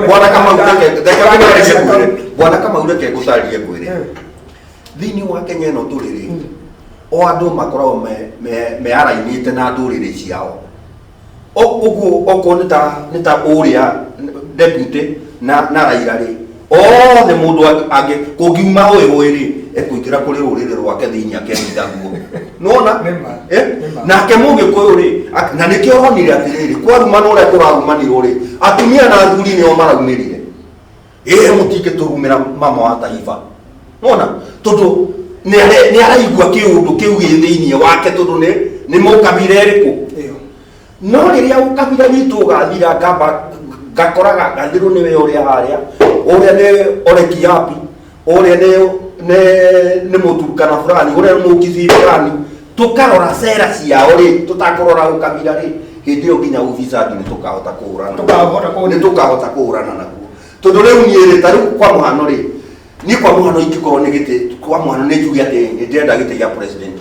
bwana Kamau, reke ngũtarĩrie ngwĩre. Bwana Kamau, reke ngũtarĩrie ngwĩre. Thĩinĩ wa Kenya ĩno tũrĩ rĩ, o andũ makoragwo mearainĩte na ndũrĩrĩ ciao. Ũguo okorwo nĩ ta ũrĩa deputy na Raila rĩ, othe mũndũ angĩ kũngiuma hũĩ hũĩ rĩ, ekũingĩra kũrĩ rũrĩrĩ rwake thĩinĩ akehitha guo. Nĩwona? Nĩma. Nĩma. Nake mũgĩkũyũ rĩ, na nĩkĩo ũronire atĩrĩrĩ, kwarumana ũrĩa kũrarumanirwo rĩ, atumia na athuri nĩo maraumĩrire. Ĩ mũtingĩtũrumĩra mama wa taifa. Nĩwona? Tondũ nĩ araigua kĩũndũ kĩu gĩ thĩinĩ wake, tondũ nĩ mũkabira ĩrĩkũ. No rĩrĩa ũkabira witũ ũgathira, ngamba ngakoraga ngathirwo nĩwe ũrĩa harĩa, ũrĩa nĩ Ole Kiapi, ũrĩa nĩ mũturkana fulani, ũrĩa nĩ mũkisii fulani, tũkarora cera ciao rĩ, tũtakũrora ũkabira rĩ, hĩndĩ ĩyo nginya ufisadi nĩ tũkahota kũhũrana. Tũkahota kũhũrana. Nĩ tũkahota kũhũrana naguo. Tondũ rĩu niĩ rĩ, ta rĩu kwa mũhano rĩ, niĩ kwa mũhano ingĩkorwo nĩ gĩtĩ, kwa mũhano nĩ njuge atĩ nĩ ndĩrenda gĩtĩ gĩa president.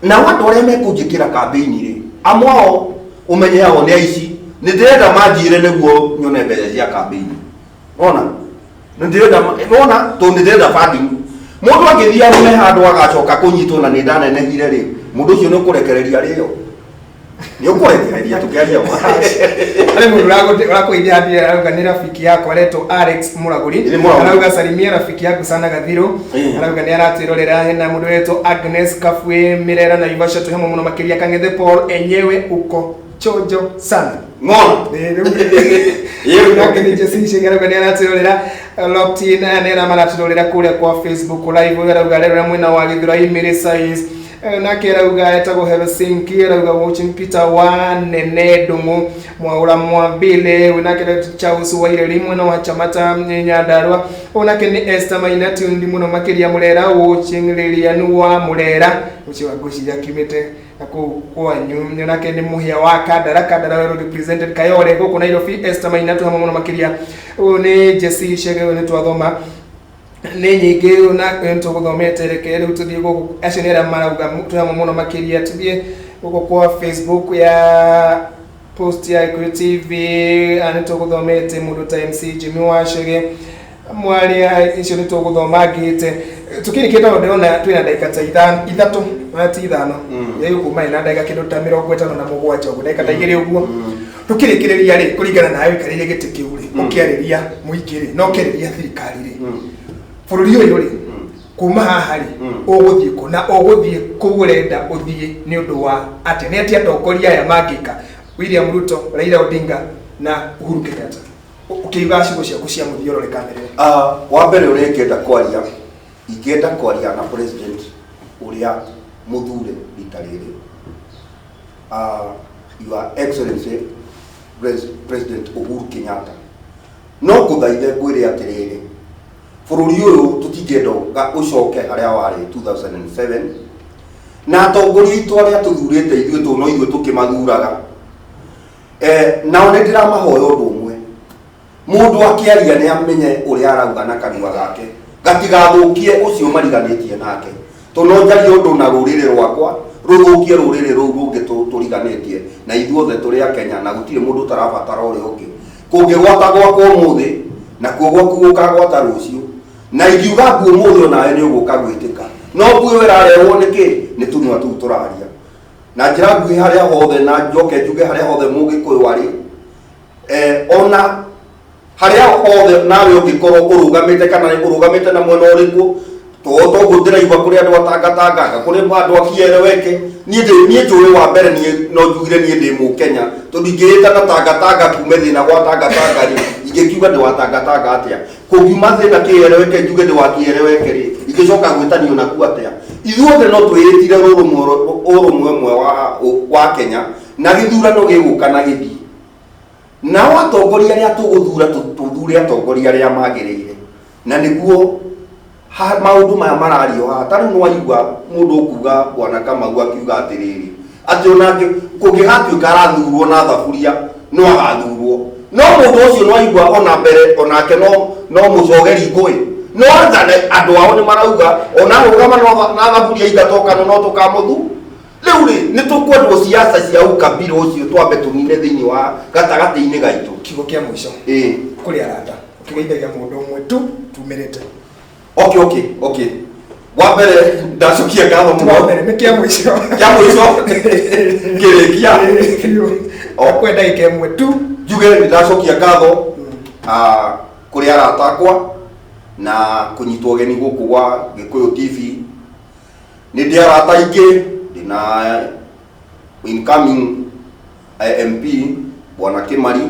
Na andũ arĩa mekũnjĩkĩra kambĩini rĩ, amwe ao ũmenye ao nĩ aici, nĩ ndĩrenda manjĩre nĩguo nyone mbeca cia kambĩini. Wona? Nĩ ndĩrenda wona, tondũ nĩ ndĩrenda funding. Mũndũ angĩthiĩ arume handũ agacoka kũnyitwo na nĩ ndanenehire rĩ, mũndũ ũcio nĩ ũkũrekereria rĩo. Nĩ ũkũrekereria tũkĩaria ma. Harĩ mũndũ ũrakũithia mbia, arauga nĩ rafiki yako aretwo Alex Mũragũri. Nĩ Mũragũri. Arauga salimia rafiki yangu sana Gathiru. Arauga nĩ aratwĩrorera. Hena mũndũ ũretwo Agnes Kafue Mirera na Naivasha, twĩ hamwe mũno makĩria. Kang'ethe Paul enyewe uko chojo sana. Ng'ona. Rĩu nake nĩ Jesse Chege arauga nĩ aratwĩrorera locked in, nĩ arĩa maratwĩrorera kũrĩa kwa Facebook live, arauga arerora mwena wa Gĩthũrai Mĩrĩ size. Nake arauga etagwo Helsinki, arauga watching Peter wa Nene Ndung'u Mwaura Mwambile. Ũyũ nake Charles Waireri mwena wa Chamata Nyandarua. Ũyũ nake nĩ Esther Maina Tundi mũno makĩria Mũrera, watching Lilian wa Mũrera, ũcio ngwĩciria akiumĩte na kũu kwanyu. Nake nĩ Mũhĩa wa Kandara, Kandara well represented Kayole gũkũ Nairobi. Esther Maina twĩ hamwe mũno makĩria. Ũyũ nĩ Jesse Chege, ũyũ nĩ twathoma nĩ nyingĩ na tũgũthomete. Reke rĩu tũthiĩ gũkũ, acio nĩ arĩa marauga twĩ hamwe mũno makĩria. Tũthiĩ gũkũ kwa Facebook ya post ya Gĩkũyũ TV, nĩ tũgũthomete mũndũ ta MC Jimmy Wachege mwaria, icio nĩ tũgũthoma ngĩte tũkĩrĩkia, tondũ ndĩrona twĩna ndagĩka ta 3 na ti 5, rĩu kuma ina ndagĩka kĩndũ ta 57 ũguo, ndagĩka ta 2 ũguo. Tũkĩrĩkĩrĩria rĩ, kũringana nawe ũikarĩire gĩtĩ kĩu rĩ, ũkĩarĩria mũingĩ rĩ, na ũkĩarĩria thirikari rĩ, bũrũri ũyũ rĩ, kuma haha rĩ, ũgũthiĩ kũ na ũgũthiĩ kũ ũrenda ũthiĩ nĩ ũndũ wa atĩ nĩ atĩ atongoria aya mangĩka? William Ruto, Raila Odinga na Uhuru Kenyatta. Ũkĩiga ciugo ciaku cia mũthia ũrore kamera ĩyo. Ah, wa mbere ũrĩa ingĩenda kwaria, ingĩenda kwaria na president ũrĩa mũthure rita rĩrĩ. Ah, Your Excellency President Uhuru Kenyatta, no ngũthaithe ngwĩre atĩrĩrĩ, bũrũri ũyũ tũtingĩenda ũcoke harĩa warĩ 2007, na atongoria aitũ arĩa tũthurĩte ithuĩ tũ no ithuĩ tũkĩmathuraga. Nao nĩ ndĩramahoya ũndũ ũmwe, mũndũ akĩaria nĩ amenye ũrĩa arauga na kanua gake, gatigathũkie ũcio mariganĩtie nake. Tondũ no njarie ũndũ na rũrĩrĩ rwakwa rũthũkie rũrĩrĩ rũu rũngĩ tũriganĩtie, na ithuothe tũrĩ a Kenya na gũtirĩ mũndũ ũtarabatara ũrĩa ũngĩ. Kũngĩgwata gwakwa ũmũthĩ, nakuo gwaku gũkagwata rũciũ. Na ingiuga mbu ũmũthĩ onawe nĩ ũgũka gwĩtĩka. No mbu ĩyo ĩrarehwo nĩ kĩ? Nĩ tũnua tũu tũraria. Na njĩra nguhĩ harĩa hothe, na njoke njuge harĩa hothe Mũgĩkũyũ arĩ, ona harĩa hothe nawe ũngĩkorwo ũrũgamĩte kana ũrũgamĩte na mwena ũrĩkũ, toguo ndĩraigua kũrĩ andũ a Tangatanga, kũrĩ andũ a Kieleweke. Niĩ njũĩ wa mbere, niĩ no njugire niĩ ndĩ Mũkenya, tondũ ingĩĩta na Tangatanga kume thĩna gwa Tangatanga rĩ, ingĩkiuga ndĩ wa Tangatanga atĩa? Kũngiuma thĩna Kieleweke njuge ndĩ wa Kieleweke rĩ, ingĩcoka gwĩtanio nakuo atĩa? Ithuothe no twĩĩtire ũrũmwe ũmwe wa Kenya, na gĩthurano gĩgũka na gĩthiĩ. Nao atongoria arĩa tũgũthura, tũthure atongoria arĩa magĩrĩire. Na nĩguo maũndũ maya marario haha. Ta rĩu nĩwaigua mũndũ ũkuga Bwana Kamau akiuga atĩrĩrĩ, atĩ ona kũngĩgatuĩka arathurwo na thaburia, no agathurwo. No mũndũ ũcio nĩwaigua ona mbere onake no mũcogeri ngũĩ. No athane andũ ao nĩ marauga ona arũgama na thaburia ithatũ kana no tũkamũthu. Rĩu rĩ, nĩ tũkwendwo siasa cia ukabila ũcio twambe tũnine thĩinĩ wa gatagatĩ-inĩ gaitũ. Kiugo kĩa mũico. Kũrĩ arata, ũkĩgeithagia mũndũ ũmwe tu tumĩrĩte. Okay, okay, okay. Wa mbere ndacokia ngatho mũno. Wa mbere nĩ kĩa mũico. Kĩa mũico. Kĩrĩkia. Kwenda ndagĩka ĩmwe tu. Njuge nĩ ndacokia ngatho, kũrĩ arata akwa na kũnyitwo ũgeni gũkũ gwa Gĩkũyũ TV. Nĩ ndĩ arata aingĩ, ndĩna incoming MP Bwana Kimari,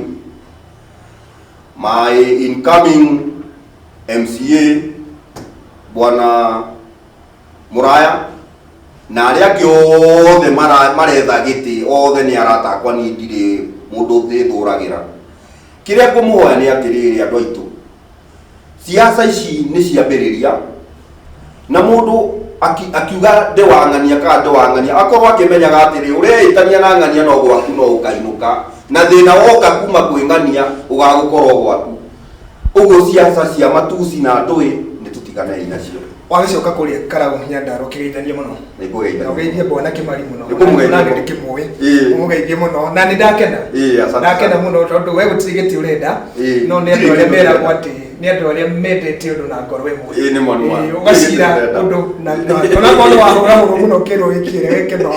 my incoming MCA Bwana Muraya, na arĩa angĩ othe maretha gĩtĩ othe nĩ arata akwa, niĩ ndirĩ mũndũ thĩthũragĩra. Kĩrĩa ngũmũhoya nĩ atĩrĩrĩ andũ aitũ, siasa ici nĩ ciambĩrĩria, na mũndũ akiuga ndĩ wa ng'ania kana ndĩ wa ng'ania, akorwo akĩmenyaga atĩrĩ, ũreĩtania na ng'ania no gwaku no ũkainũka, na thĩna woka kuma kwĩ ng'ania ũgagũkorwo gwaku. Ũguo siasa cia matusi na ndũĩ nĩ tũtiganei nacio. Wagĩcoka kũrĩa Karau Nyandarua ũkĩgeithania mũno. Nĩngũgeithania. Na ũgeithie Bwana Kimari mũno. Nĩngũmũgeithia Na mũno. ndĩkĩmũĩ. Ũmũgeithie mũno. Na nĩ ndakena. Asante Ndakena sana. mũno tondũ we gũtirĩ gĩtĩ ũrenda. No nĩ andũ Gũtirĩ arĩa kĩndũ meragwo ndĩrenda. atĩ nĩ andũ arĩa mendete ũndũ na ngoro ĩmwe. Nĩ ma, nĩ ma. Ũgacira Gũtirĩ kĩndũ ndĩrenda. ũndũ na onakorwo nĩ wahũra mũno mũno kĩrwo gĩkĩreweke no.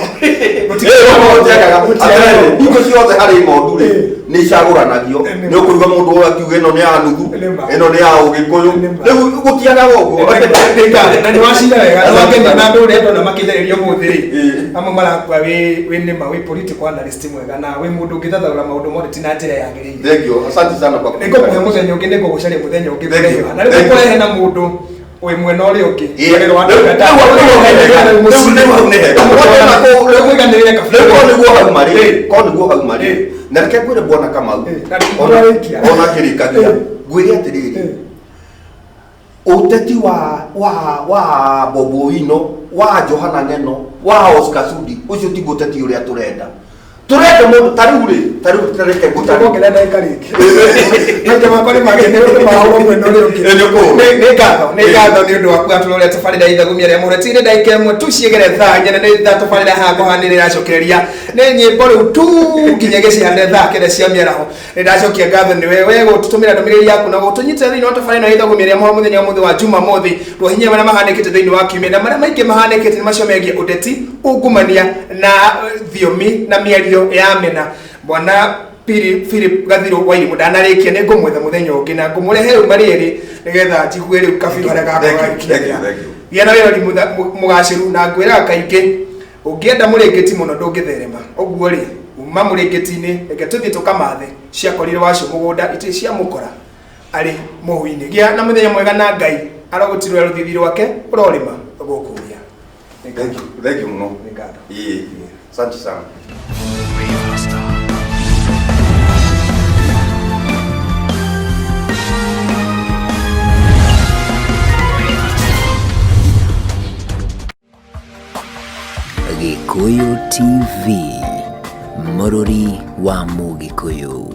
Gũtirĩ Gũtirĩ. Gũtirĩ. Hingo ciothe harĩ ng'ondu rĩ, nĩ icagũranagio. Nĩ ũkũigua mũndũ ũyũ akiuga ĩno nĩ ya nuthu, ĩno nĩ ya Ũgĩkũyũ. Rĩu gũtiagaga ũguo. Na nĩ wacira wega, nĩ wangenia na andũ ũrĩa ndona makĩgereria ũmũthĩ rĩ, amwe marakua wĩ nĩma, wĩ political analyst mwega na wĩ mũndũ ũngĩthathaũra maũndũ mothe ti na njĩra yagĩrĩire. Thank you. Asante sana kwa Nĩngũkũhe mũthenya ũngĩ, nĩngũgũcaria mũthenya ũngĩ Thank you. kũrehe. Na rĩu Thank you. ũkũrehe na mũndũ wĩ mwena ũrĩa ũngĩ. Rũrĩrĩ rwa Rĩu Ndagata. rĩu hau nĩ hega. Rĩu mũiganĩrĩre kabira. Rĩu korwo nĩguo hau marĩ, korwo nĩguo hau marĩ. Na reke ngwĩre Bwana Kamau, Ndwarĩkia. ona kĩrĩkagia, ngwĩre atĩrĩrĩ, ũteti wa Bob Owino, wa Johana Ng'eno, wa Oscar Sudi, ũcio tiguo ũteti ũrĩa tũrenda. Tũrenda mũndũ ta rĩu rĩ, ta rĩu ta reke ngũtarĩrie. Tuongerera ndagĩka rĩngĩ. Maita makwa nĩ makene ũndũ mahũrwo mwena ũrĩa ũngĩ. Nĩ ũkũhũrwo. Nĩ ngatho, nĩ ngatho nĩ ũndũ waku atũrore tabarĩra ithagumia rĩa mũhuro. Tigĩrĩra ndagĩka ĩmwe tu ciĩgere thaa inya na nĩ thaa tabarĩra haha kũhanĩrĩra ĩracokereria. Nĩ nyĩmbo rĩu tu nginya gĩcihane thaa kenda cia mĩaraho. Nĩ ndacokia ngatho nĩ we gũtũtũmĩra ndũmĩrĩri yaku na gũtũnyitĩra thĩinĩ wa tabarĩra ĩno ya ithagumia rĩa mũhuro mũthenya wa ũmũthĩ wa Jumamothi. Twahinyia marĩa mahanĩkĩte thĩinĩ wa kiumia na marĩa maingĩ mahanĩkĩte nĩ macio megiĩ ũteti, ungumania na thiomi na mĩario ya mena. Bwana Pili Philip Gathiru wa Irimũ ndanarĩkia, nĩ ngũmwetha mũthenya ũngĩ na ngũmũrehe rĩu marĩ erĩ nĩgetha njigue rĩu kabiũ harĩa gakorwo Thank you, thank you, gagĩkinyĩra. thank you. Gĩa na wĩrori mũgacĩru na ngwĩraga kaingĩ ũngĩenda mũrĩngĩti mũno ndũngĩtherema. Ũguo rĩ, Uma mũrĩngĩti-inĩ, reke tũthiĩ tũkamathe ciakorire wacio mũgũnda itirĩ cia mũkora arĩ mũhu-inĩ. Gĩa na mũthenya mwega na Ngai arogũtirũra rũthithi rwake ũrorĩma gũkũria. Thank you, thank you mũno. Nĩ ngatho. Ĩĩ, asante sana. Gĩkũyũ TV, mũrũri wa Mũgĩkũyũ.